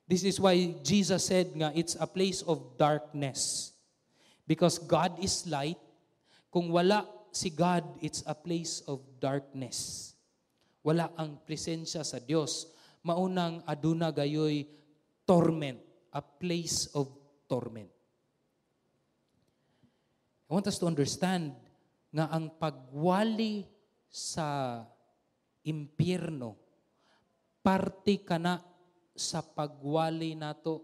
Speaker 1: this is why Jesus said nga it's a place of darkness. Because God is light. Kung wala si God, it's a place of darkness. Wala ang presensya sa Dios. Maunang aduna gayoy torment, a place of torment. I want us to understand nga ang pagwali sa impyerno, parte kana sa pagwali nato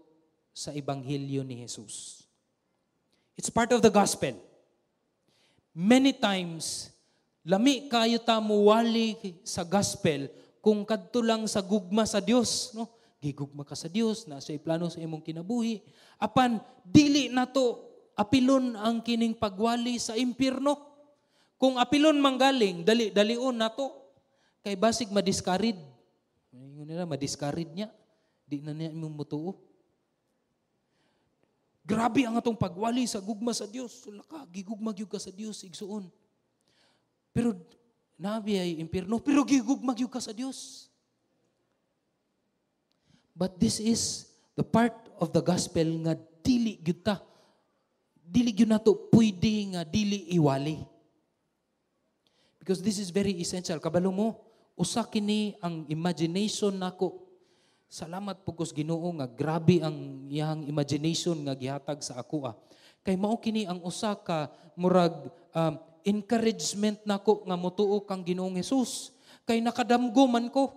Speaker 1: sa ebanghelyo ni Jesus. It's part of the gospel. Many times, lami kayo ta muwali sa gospel kung kadto lang sa gugma sa Dios, no? Gigugma ka sa Dios, na siya plano sa imong kinabuhi. Apan dili nato apilon ang kining pagwali sa impyerno. Kung apilon manggaling, dali dalion nato kay basig madiscourage. Ingon nila madiscourage niya. Di na niya imong mutuo. Grabe ang atong pagwali sa gugma sa Dios. Sulaka, gigugma gyud ka sa Dios igsuon. Pero nabi ay impyerno, pero gigugma gyud ka sa Dios. But this is the part of the gospel nga dili gyud ta. Dili gyud nato pwede nga dili iwali. Because this is very essential. Kabalo mo, usa kini ang imagination nako. Salamat po kus Ginoo nga grabe ang iyang imagination nga gihatag sa ako. Kay mao kini ang usa ka murag encouragement nako nga motuo kang Ginoong Hesus. Kay nakadamgo man ko.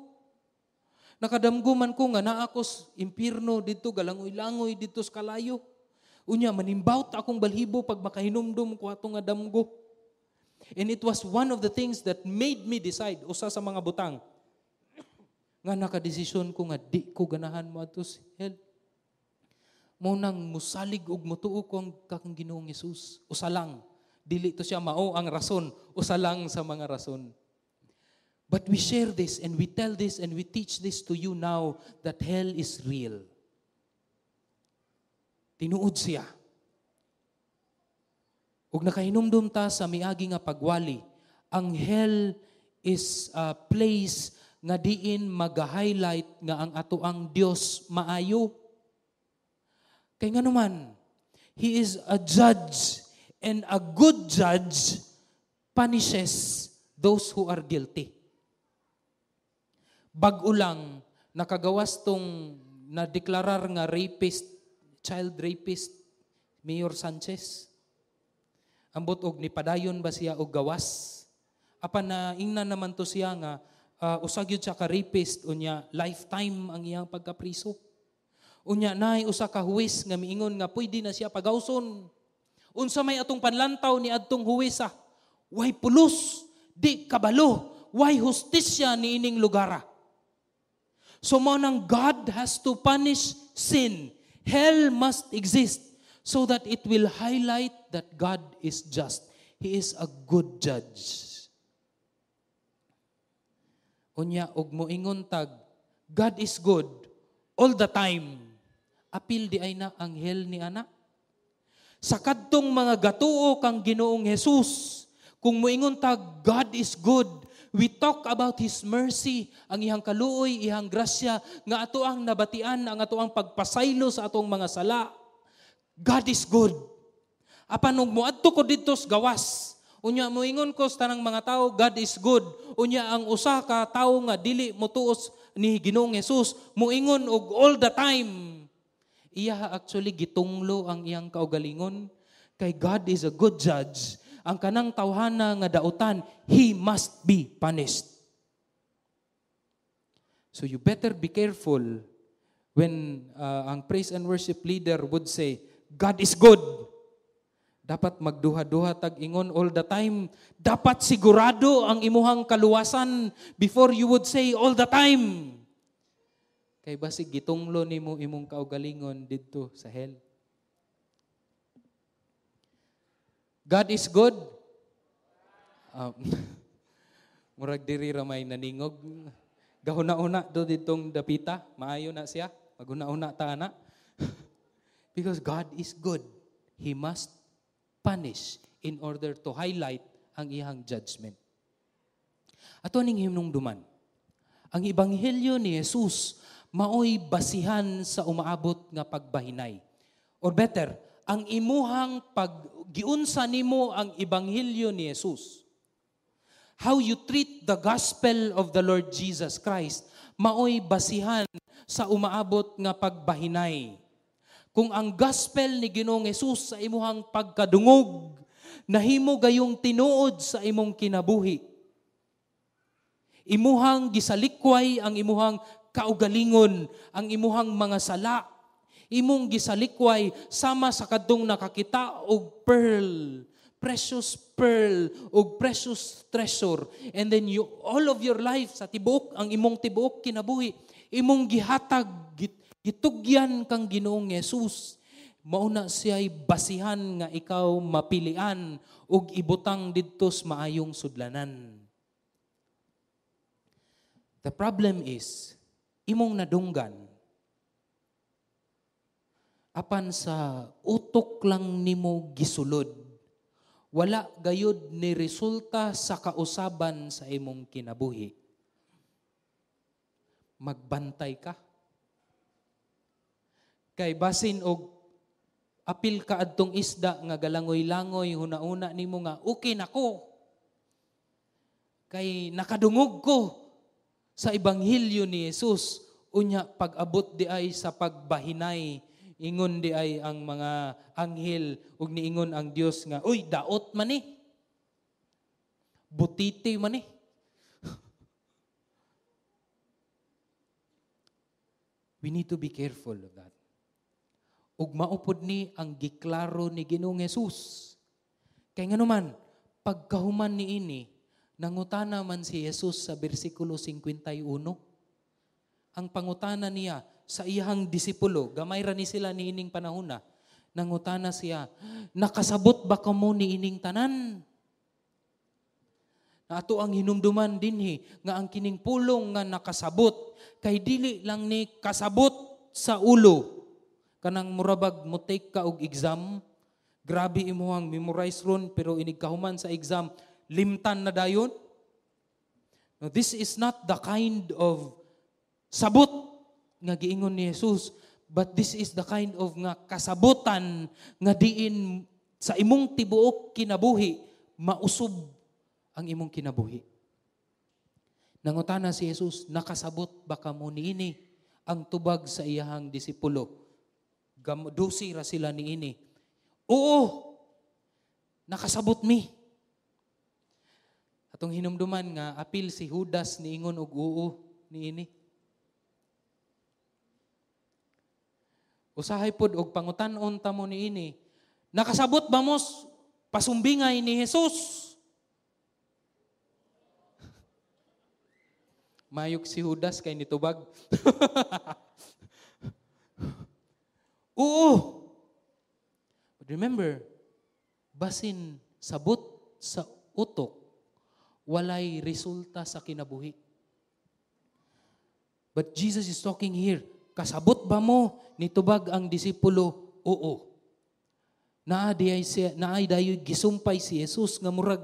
Speaker 1: Nakadamgo man ko nga naa ko sa impierno didto, galangoy-langoy didto sa kalayo. Unya manimbawt akong balhibo pag makahinumdum ko ato nga damgo. And it was one of the things that made me decide, usa sa mga butang nga nakadesisyon ko nga di ko ganahan mo adto sa hell. Mo nang musalig og motuo ko ang kakang Ginoong Hesus. Usa lang. Dili to siya mao ang rason. Usa lang sa mga rason. But we share this and we tell this and we teach this to you now that hell is real. Tinuod siya. Ug nakahinumdum ta sa miagi nga pagwali, ang hell is a place nga diin mag-highlight nga ang atoang Dios maayo. Kay nganuman, He is a judge, and a good judge punishes those who are guilty. Bag-o lang, nakagawas tong nadeklarar nga rapist, child rapist, Mayor Sanchez. Ambot og nipadayon ba siya og gawas? Apan na ingnan naman to siya nga usa gyud siya ka rapist, unya lifetime ang iyang pagkapriso. Unya naay usa ka huwes nga miingon nga pwede na siya pagawson. Unsa may atong panlantaw ni adtong huwesa? Way pulos, di kabalo, way hustisya niining lugara. So mao nang God has to punish sin. Hell must exist so that it will highlight that God is just. He is a good judge. Unya og moingon tag God is good, all the time. Apil diay na ang hell ni ana. Sa kadtong mga gatuo kang Ginoong Jesus, kung moingon ta God is good, we talk about His mercy, ang iyang kaluoy, iyang grasya, nga ato ang nabatian, ang ato ang pagpasaylo sa atong mga sala. God is good. Apan ug moadto ko didto sa gawas, unya moingon ko sa tanang mga tawo, "God is good." Unya ang usa ka tawo nga dili motuos ni Ginoong Jesus, moingon og "all the time." Iya actually gitunglo ang iyang kaugalingon kay God is a good judge. Ang kanang tawhana nga dautan, he must be punished. So you better be careful when ang praise and worship leader would say, "God is good." Dapat magduha-duha tag ingon "all the time." Dapat sigurado ang imuhang kaluwasan before you would say "all the time." Kay basig gitunglo nimo imong kaugalingon didto sa hell. God is good. Murag diri ra may naningog. Gahuna-una do ditong dapita, maayo na siya. Maghuna-una ta ana. Because God is good. He must punish in order to highlight ang iyang judgment. Ato ning hinumduman, ang ebanghelyo ni Jesus maoy basihan sa umaabot nga pagbahinay. Or better, ang imuhang pag giunsa nimo ang ebanghelyo ni Jesus. How you treat the gospel of the Lord Jesus Christ maoy basihan sa umaabot nga pagbahinay. Kung ang gospel ni Ginoong Jesus sa imuhang pagkadungog, nahimo gayong tinuod sa imong kinabuhi. Imuhang gisalikway ang imuhang kaugalingon, ang imuhang mga sala. Imong gisalikway sama sa kadtong nakakita og pearl, precious pearl og precious treasure. And then you all of your life sa tibuok ang imong tibuok kinabuhi, imong gihatag, gitugyan kang Ginoong Jesus. Mauna siya'y basihan nga ikaw mapilian ug ibutang didto sa maayong sudlanan. The problem is, imong nadunggan, apan sa utok lang nimo gisulod, wala gayud ni resulta sa kausaban sa imong kinabuhi. Magbantay ka. Kay basin og apil ka adtong isda nga galangoy-langoy, huna-una nimo nga okay nako. Kay nakadungog ko sa ebanghelyo ni Jesus. Unya pag-abot di ay sa pagbahinay, ingon di ay ang mga anghel ug niingon ang Dios nga, "Uy, daot man ni. Butiti man ni." We need to be careful of that. Ug maupod ni ang giklaro ni Ginoong Jesus. Kay nganuman, pagkahuman niini, nangutana man si Jesus sa bersikulo 51. Ang pangutana niya sa iyang disipulo, gamay ra ni sila niining panahona, nangutana siya, "Nakasabot ba kamo niining tanan?" Na ato ang hinumduman dinhi nga ang kining pulong nga nakasabot kay dili lang ni kasabot sa ulo. Kanang murabag mo take ka og exam, grabe imuhang memorize ron pero inig kahuman sa exam, limtan na dayon. No, this is not the kind of sabot nga giingon ni Jesus, but this is the kind of nga kasabutan nga diin sa imong tibuok kinabuhi, mausub ang imong kinabuhi. Nangutana si Jesus, "Nakasabot ba kamo niini?" Ang tubag sa iyahang disipulo, 12 ra sila niini, "Oo, nakasabot mi." Atong hinumduman nga apil si Judas niingon og oo niini. Usahay pod og pangutan-on ta mo niini. Nakasabot ba mo pasumbingay ni Jesus? Mayok si Judas kay nitubag. Oo. But remember, basin sabot sa utok, walay resulta sa kinabuhi. But Jesus is talking here, Kasabot ba mo? Nitubag ang disipulo, oo. Naa diay siya, naay dayoy gisumpay si Jesus nga murag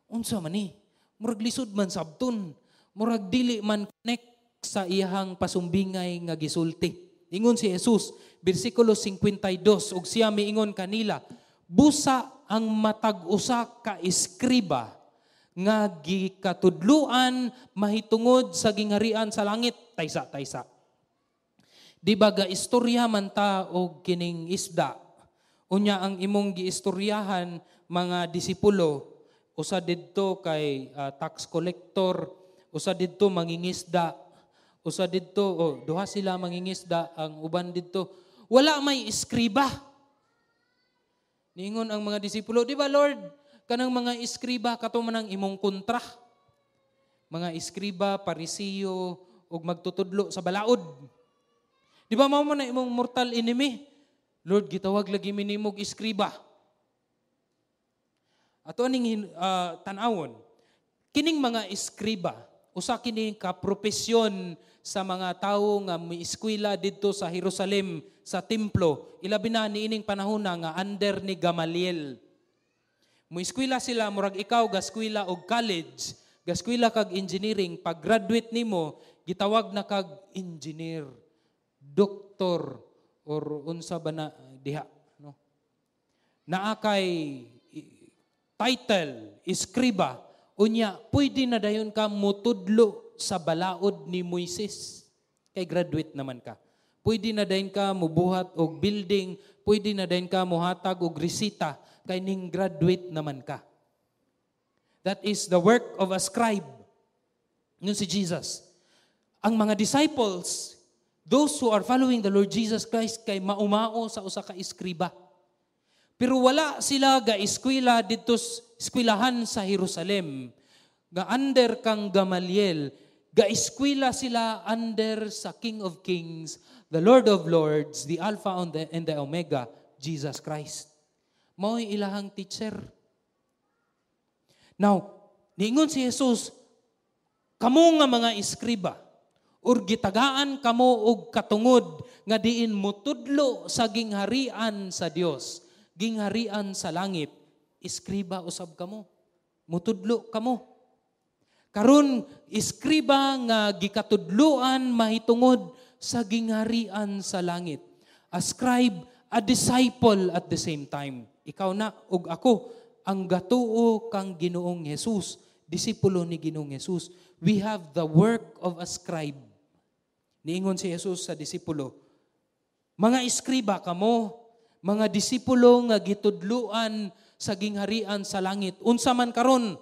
Speaker 1: unsa man ni? Murag lisod man sabton. Murag dili man connect sa iyahang pasumbingay nga gisulti. Ingon si Jesus, bersikulo 52, ug siya miingon kanila, busa ang matag usa ka eskriba nga gikatudluan mahitungod sa gingharian sa langit, taysa taysa. Di ba ga istorya man ta og kining isda? Unya ang imong giistoryahan mga disipulo, usa didto kay tax collector, usa didto mangingisda, usa didto, oh, duha sila mangingisda, ang uban didto wala may eskriba. Niingon ang mga disipulo, di ba Lord, kanang mga eskriba kato man ang imong kontra. Mga eskriba, Parisiyo ug magtutudlo sa balaod. Di ba mao man na imong mortal enemy? Lord, gitawag lagi mi nimog eskriba. Ato aning tan-awon, kining mga eskriba, usa kini ka propesyon sa mga tawo nga mieskwela didto sa Jerusalem sa templo, ilabi na niining panahon na nga under ni Gamaliel. Mueskwela sila, murag ikaw gaskwela og college, gaskwela kag engineering, pag graduate nimo gitawag na kag engineer, doktor, or unsa ba na diha, no? Naa kay title, eskriba, unya pwede na dayon ka mutudlo sa balaod ni Moises. Kay graduate naman ka. Pwede na dayon ka mubuhat og building, pwede na dayon ka muhatag og resita, kay ning graduate naman ka. That is the work of a scribe. Ngun si Jesus, ang mga disciples, those who are following the Lord Jesus Christ, kay maumao sa usa ka eskriba. Pero wala sila ga eskwela didto eskwelahan sa Jerusalem. Ga under kang Gamaliel, ga eskwela sila under sa King of Kings, the Lord of Lords, the Alpha and the Omega, Jesus Christ. Mao'y ilahang teacher. Now, niingon si Jesus, kamo nga mga eskriba, or gitagaan kamo og katungod nga diin mutudlo sa gingharian sa Dios, gingharian sa langit, eskriba usab kamo, mutudlo kamo. Karon eskriba nga gikatudloan mahitungod sa gingharian sa langit. A scribe, a disciple at the same time. Ikaw na ug ako ang gatuo kang Ginoong Hesus, disipulo ni Ginoong Hesus. We have the work of a scribe. Niingon si Jesus sa disipulo, mga eskriba kamo, mga disipulo nga gitudluan sa gingharian sa langit. Unsa man karon,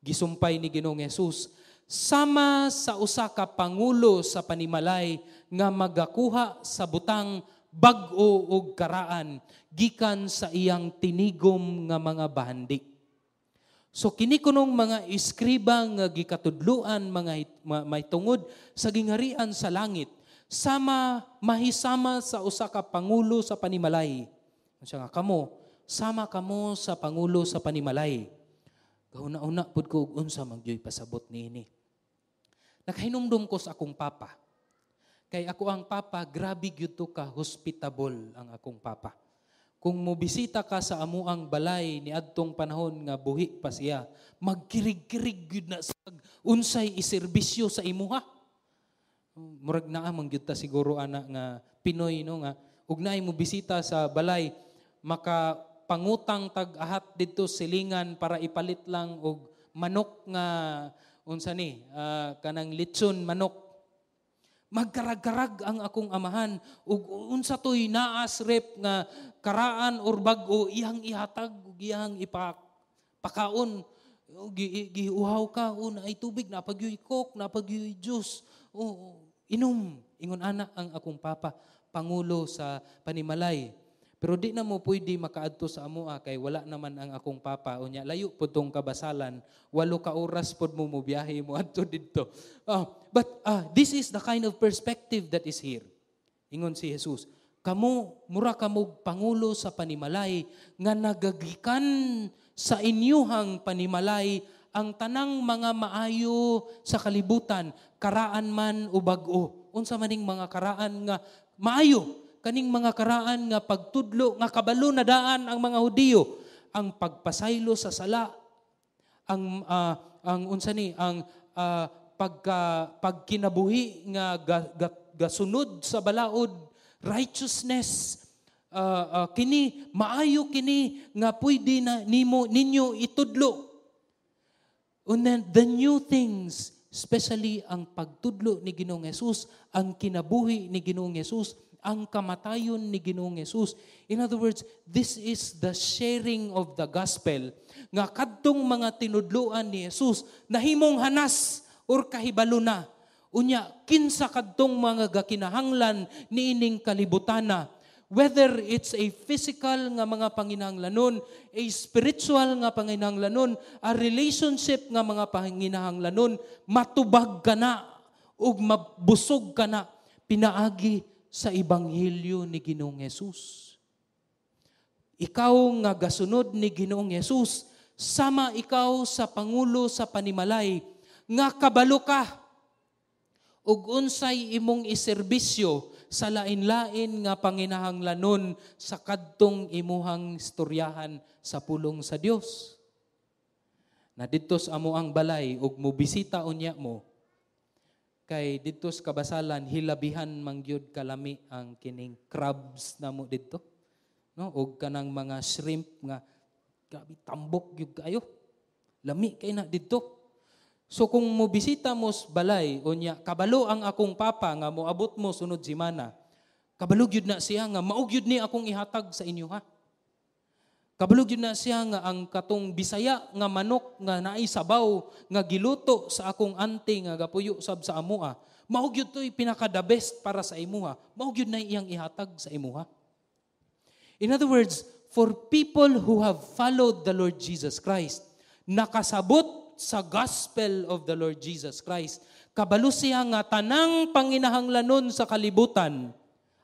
Speaker 1: gisumpay ni Ginoong Hesus, sama sa usa ka pangulo sa panimalay nga magakuha sa butang bag-o og karaan gikan sa iyang tinigom nga mga bahandi. So kini kunong mga eskriba nga gikatudluan mga mahitungod sa gingharian sa langit, sama mahisama sa usa ka pangulo sa panimalay. Unsa nga kamo, sama kamo sa pangulo sa panimalay. Gahuna-una pud ko og unsa man gyud pasabot niini. Nakahinumdum ko sa akong papa. Kay ako ang papa, grabe gyud to ka hospitable ang akong papa. Kung mobisita ka sa amuang balay ni adtong panahon nga buhi pa siya, magkirig-kirig gyud na sa unsay iserbisyo sa imuha. Murag naa man gyud ta siguro ana nga Pinoy, no, nga ug naay mobisita sa balay, maka pangutang tag ahat didto silingan para ipalit lang og manok nga unsa ni, kanang litson manok. Magkarag-karag ang akong amahan ug unsa toy naas rep nga karaan or bag-o iyang ihatag ug iyang ipakaon. Giuhaw ka, o naay tubig, napagyoy Coke, napagyoy juice. O, inom. Ingon ana ang akong papa, pangulo sa panimalay. Pero di na mo pwede makaadto sa amoa kay wala naman ang akong papa. Unya, layo pod tong kabasalan. 8 ka oras pod mo mobiyahe mo adto didto. But this is the kind of perspective that is here. Ingon si Jesus, kamo, mura kamo pangulo sa panimalay nga nagagikan sa inyuhang panimalay ang tanang mga maayo sa kalibutan, karaan man o bag-o. Unsa maning mga karaan nga maayo, kaning mga karaan nga pagtudlo nga kabalo na daan ang mga Hudiyo, ang pagpasaylo sa sala, ang unsa ni ang pagka pagkinabuhi nga gasunod sa balaod, righteousness, kini maayo kini nga pwede na nimo ninyo itudlo. And then the new things, especially ang pagtudlo ni Ginoong Hesus, ang kinabuhi ni Ginoong Hesus, ang kamatayon ni Ginoong Hesus. In other words, this is the sharing of the gospel nga kadtong mga tinudloan ni Jesus nahimong hanas or kahibalo na. Unya, kinsa kadtong mga gakinahanglan niining kalibutana, whether it's a physical nga mga panginahanglanon, a spiritual nga panginahanglanon, a relationship nga mga panginahanglanon, matubag ka na ug mabusog ka na pinaagi sa ebanghelyo ni Ginoong Hesus. Ikaw nga gasunod ni Ginoong Hesus, sama ikaw sa pangulo sa panimalay nga kabalo ka ug unsay imong iserbisyo sa lain-lain nga panginahanglanon sa kadtong imuhang istoryahan sa pulong sa Dios. Na didto sa amo ang balay ug mobisita unya mo, kay didto sa Kabasalan hilabihan mangyud kalami ang kining crabs namo didto. No, ug kanang mga shrimp nga grabe tambok gyud kayo. Lami kay na didto. So kung mobisita mo sa balay unya kabalo ang akong papa nga moabot mo sunod semana, kabalo gyud na siya nga mao gyud ni akong ihatag sa inyo ha. Kabalo gyud na siya nga ang katong Bisaya nga manok nga naay sabaw nga giluto sa akong auntie nga gapuyo sab sa amoa, mao gyud to'y pinaka the best para sa imuha. Mao gyud na iyang ihatag sa imuha. In other words, for people who have followed the Lord Jesus Christ, nakasabot sa gospel of the Lord Jesus Christ, kabalo siya nga tanang panginahanglanon sa kalibutan,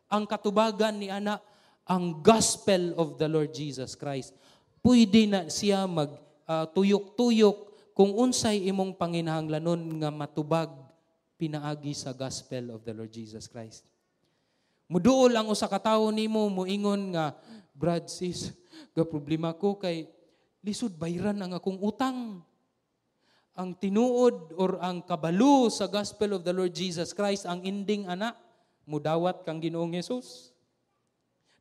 Speaker 1: ang katubagan ni ana ang gospel of the Lord Jesus Christ. Pwede na siya mag tuyok-tuyok kung unsay imong panginahanglanon nga matubag pinaagi sa gospel of the Lord Jesus Christ. Muduol ang usa ka tawo nimo, muingon nga, "Brad, sis, ga problema ko kay lisod bayran ang akong utang." Ang tinuod or ang kabalo sa gospel of the Lord Jesus Christ, ang ending ana, mudawat kang Ginoong Hesus.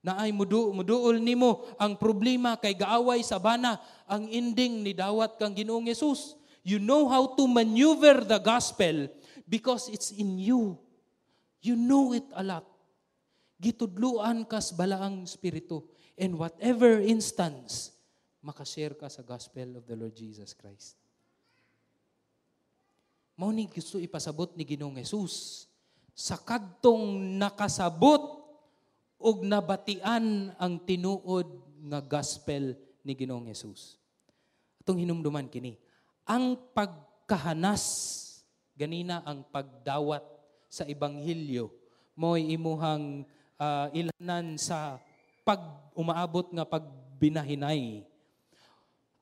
Speaker 1: Naay muduol nimo ang problema kay gaaway sa bana, ang ending ni dawat kang Ginoong Hesus. You know how to maneuver the gospel because it's in you. You know it a lot. Gitudluan kas balaang espiritu. In whatever instance, makashare ka sa gospel of the Lord Jesus Christ. Mao ni gusto ipasabot ni Ginoong Hesus sa kadtong nakasabot og nabatian ang tinuod nga gospel ni Ginoong Hesus. Atong hinumduman kini, ang pagkahanas ganina, ang pagdawat sa ebanghelyo, mo'y imuhang ilanan sa pag umaabot nga pagbinahinay.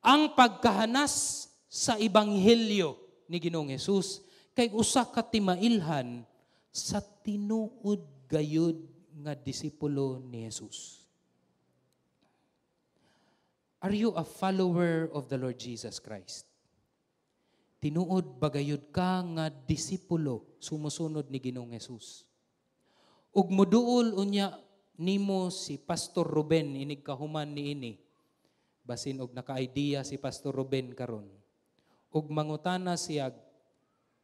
Speaker 1: Ang pagkahanas sa ebanghelyo ni Ginoong Hesus kay usa ka timailhan sa tinuod gayud nga disipulo ni Jesus. Are you a follower of the Lord Jesus Christ? Tinuod ba gayud ka nga disipulo, sumusunod ni Ginoong Hesus? Ug muduol unya nimo si Pastor Ruben inig kahuman niini. Basin og naka-idea si Pastor Ruben karon. Ug mangutana siya,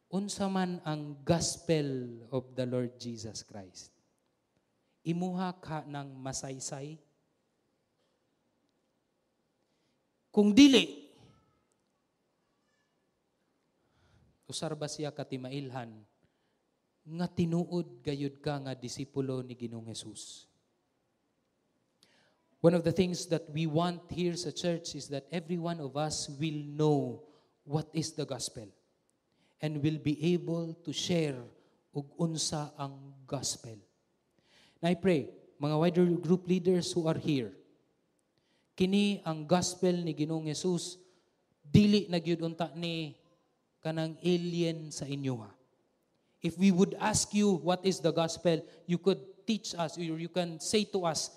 Speaker 1: "Unsa man ang gospel of the Lord Jesus Christ?" Imuha ka ng masaysay? Kung dili, usar ba siya katimailhan nga tinuod gayud ka nga disipulo ni Ginoong Hesus? One of the things that we want here sa church is that every one of us will know what is the gospel and will be able to share ug unsa ang gospel. And I pray, mga wider group leaders who are here, kini ang gospel ni Ginoong Hesus, dili na gyud unta ni kanang alien sa inyo ha. If we would ask you what is the gospel, you could teach us or you can say to us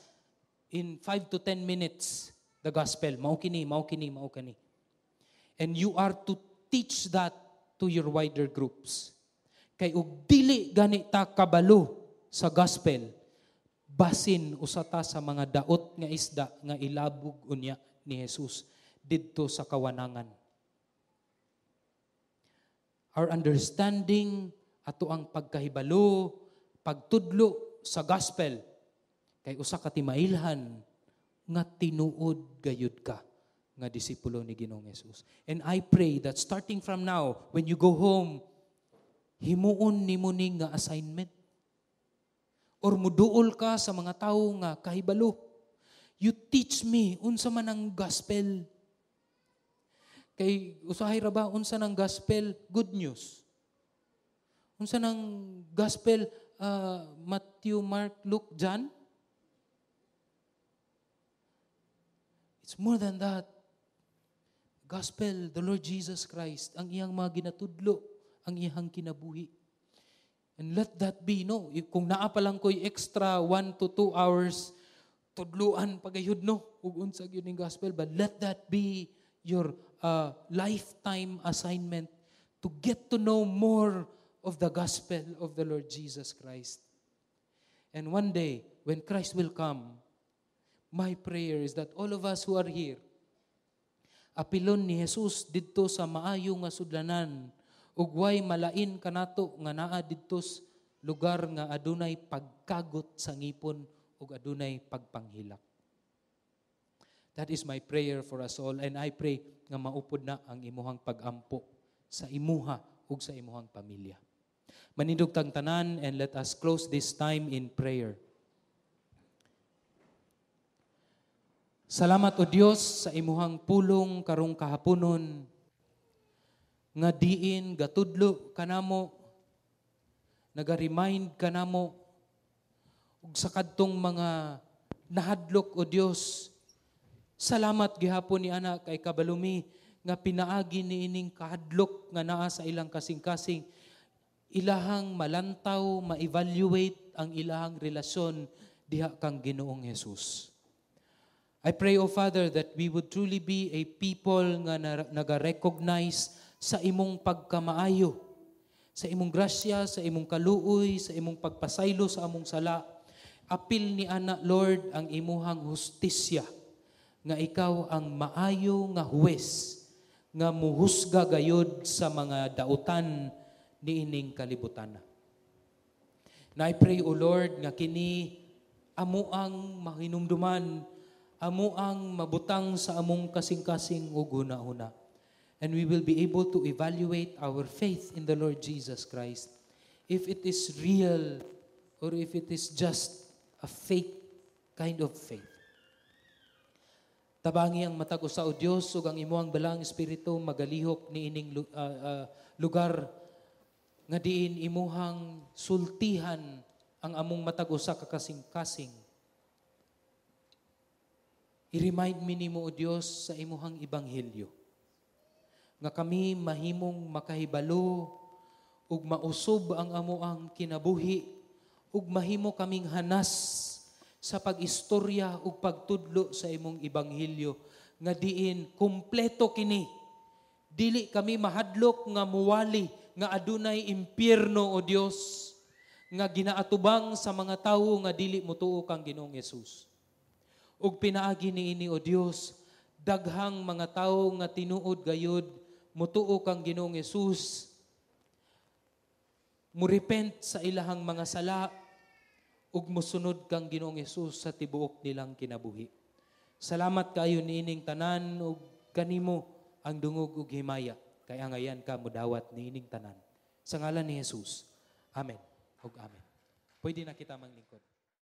Speaker 1: in 5 to 10 minutes the gospel. Mao kini, mao kini, mao kini. And you are to teach that to your wider groups. Kay og dili gani ta kabalo sa gospel, basin usa ta sa mga daot nga isda nga ilabog unya ni Jesus didto sa kawanangan. Our understanding, ato ang pagkahibalo, pagtudlo sa gospel, kay usa ka timailhan nga tinuod gayud ka nga disipulo ni Ginoong Jesus. And I pray that starting from now, when you go home, himuon nimo ni nga assignment. Or muduol ka sa mga tawo nga kahibalo. You teach me unsa man ang gospel. Kay usahay ra ba unsa nang gospel? Good news. Unsa nang gospel? Matthew, Mark, Luke, John? It's more than that. Gospel, the Lord Jesus Christ, ang iyang mga ginatudlo, ang iyang kinabuhi. And let that be, no? Kung naa pa lang ko'y extra 1 to 2 hours, tudluan pagayud, no? Ug unsa gyud ning gospel, but let that be your lifetime assignment to get to know more of the gospel of the Lord Jesus Christ. And one day, when Christ will come, my prayer is that all of us who are here, apilon ni Jesus didto sa maayo nga sudlanan, ug way malain kanato nga naa didto sa lugar nga adunay pagkagot sa ngipon ug adunay pagpanghilak. That is my prayer for us all, and I pray nga maupod na ang imuhang pagampo sa imuha ug sa imuhang pamilya. Manindog tang tanan, and let us close this time in prayer. Salamat o Dios sa imuhang pulong karong kahaponon nga diin gatudlo kanamo, naga-remind kanamo ug sa kadtong mga nahadlok o Dios. Salamat gihapon ni ana kay kabalumi nga pinaagi niining kahadlok nga naa sa ilang kasing-kasing, ilahang malantaw, ma-evaluate ang ilahang relasyon diha kang Ginoong Hesus. I pray, O Father, that we would truly be a people nga naga-recognize sa imong pagkamaayo, sa imong grasya, sa imong kaluoy, sa imong pagpasaylo sa among sala. Apil ni ana, Lord, ang imuhang hustisya, nga ikaw ang maayo nga huwes, nga muhusga gayod sa mga dautan niining kalibutan. Na I pray, O Lord, nga kini amo ang mahinumduman, amo ang mabutang sa among kasing-kasing ug huna-huna. And we will be able to evaluate our faith in the Lord Jesus Christ, if it is real or if it is just a fake kind of faith. Tabangi ang matag usa o Dios ug ang imuhang balang espiritu magalihok niining lugar nga diin imuhang sultihan ang among matag usa ka kasing-kasing. I-remind mi nimo o Dios sa imuhang ebanghelyo nga kami mahimong makahibalo ug mausob ang amoang kinabuhi ug mahimo kaming hanas sa pag-istorya ug pagtudlo sa imong ebanghelyo nga diin kumpleto kini. Dili kami mahadlok nga muwali nga adunay impyerno o Dios nga ginaatubang sa mga tawo nga dili motuo kang Ginoong Hesus. Ug pinaagi niini o Dios, daghang mga tawo nga tinuod gayud motuo kang Ginoong Hesus, mo-repent sa ilahang mga sala ug mosunod kang Ginoong Hesus sa tibuok nilang kinabuhi. Salamat kaayo niining tanan ug kanimo ang dungog ug himaya kay angayan ka modawat niining tanan. Sa ngalan ni Jesus. Amen ug amen. Pwede na kita manglingkod.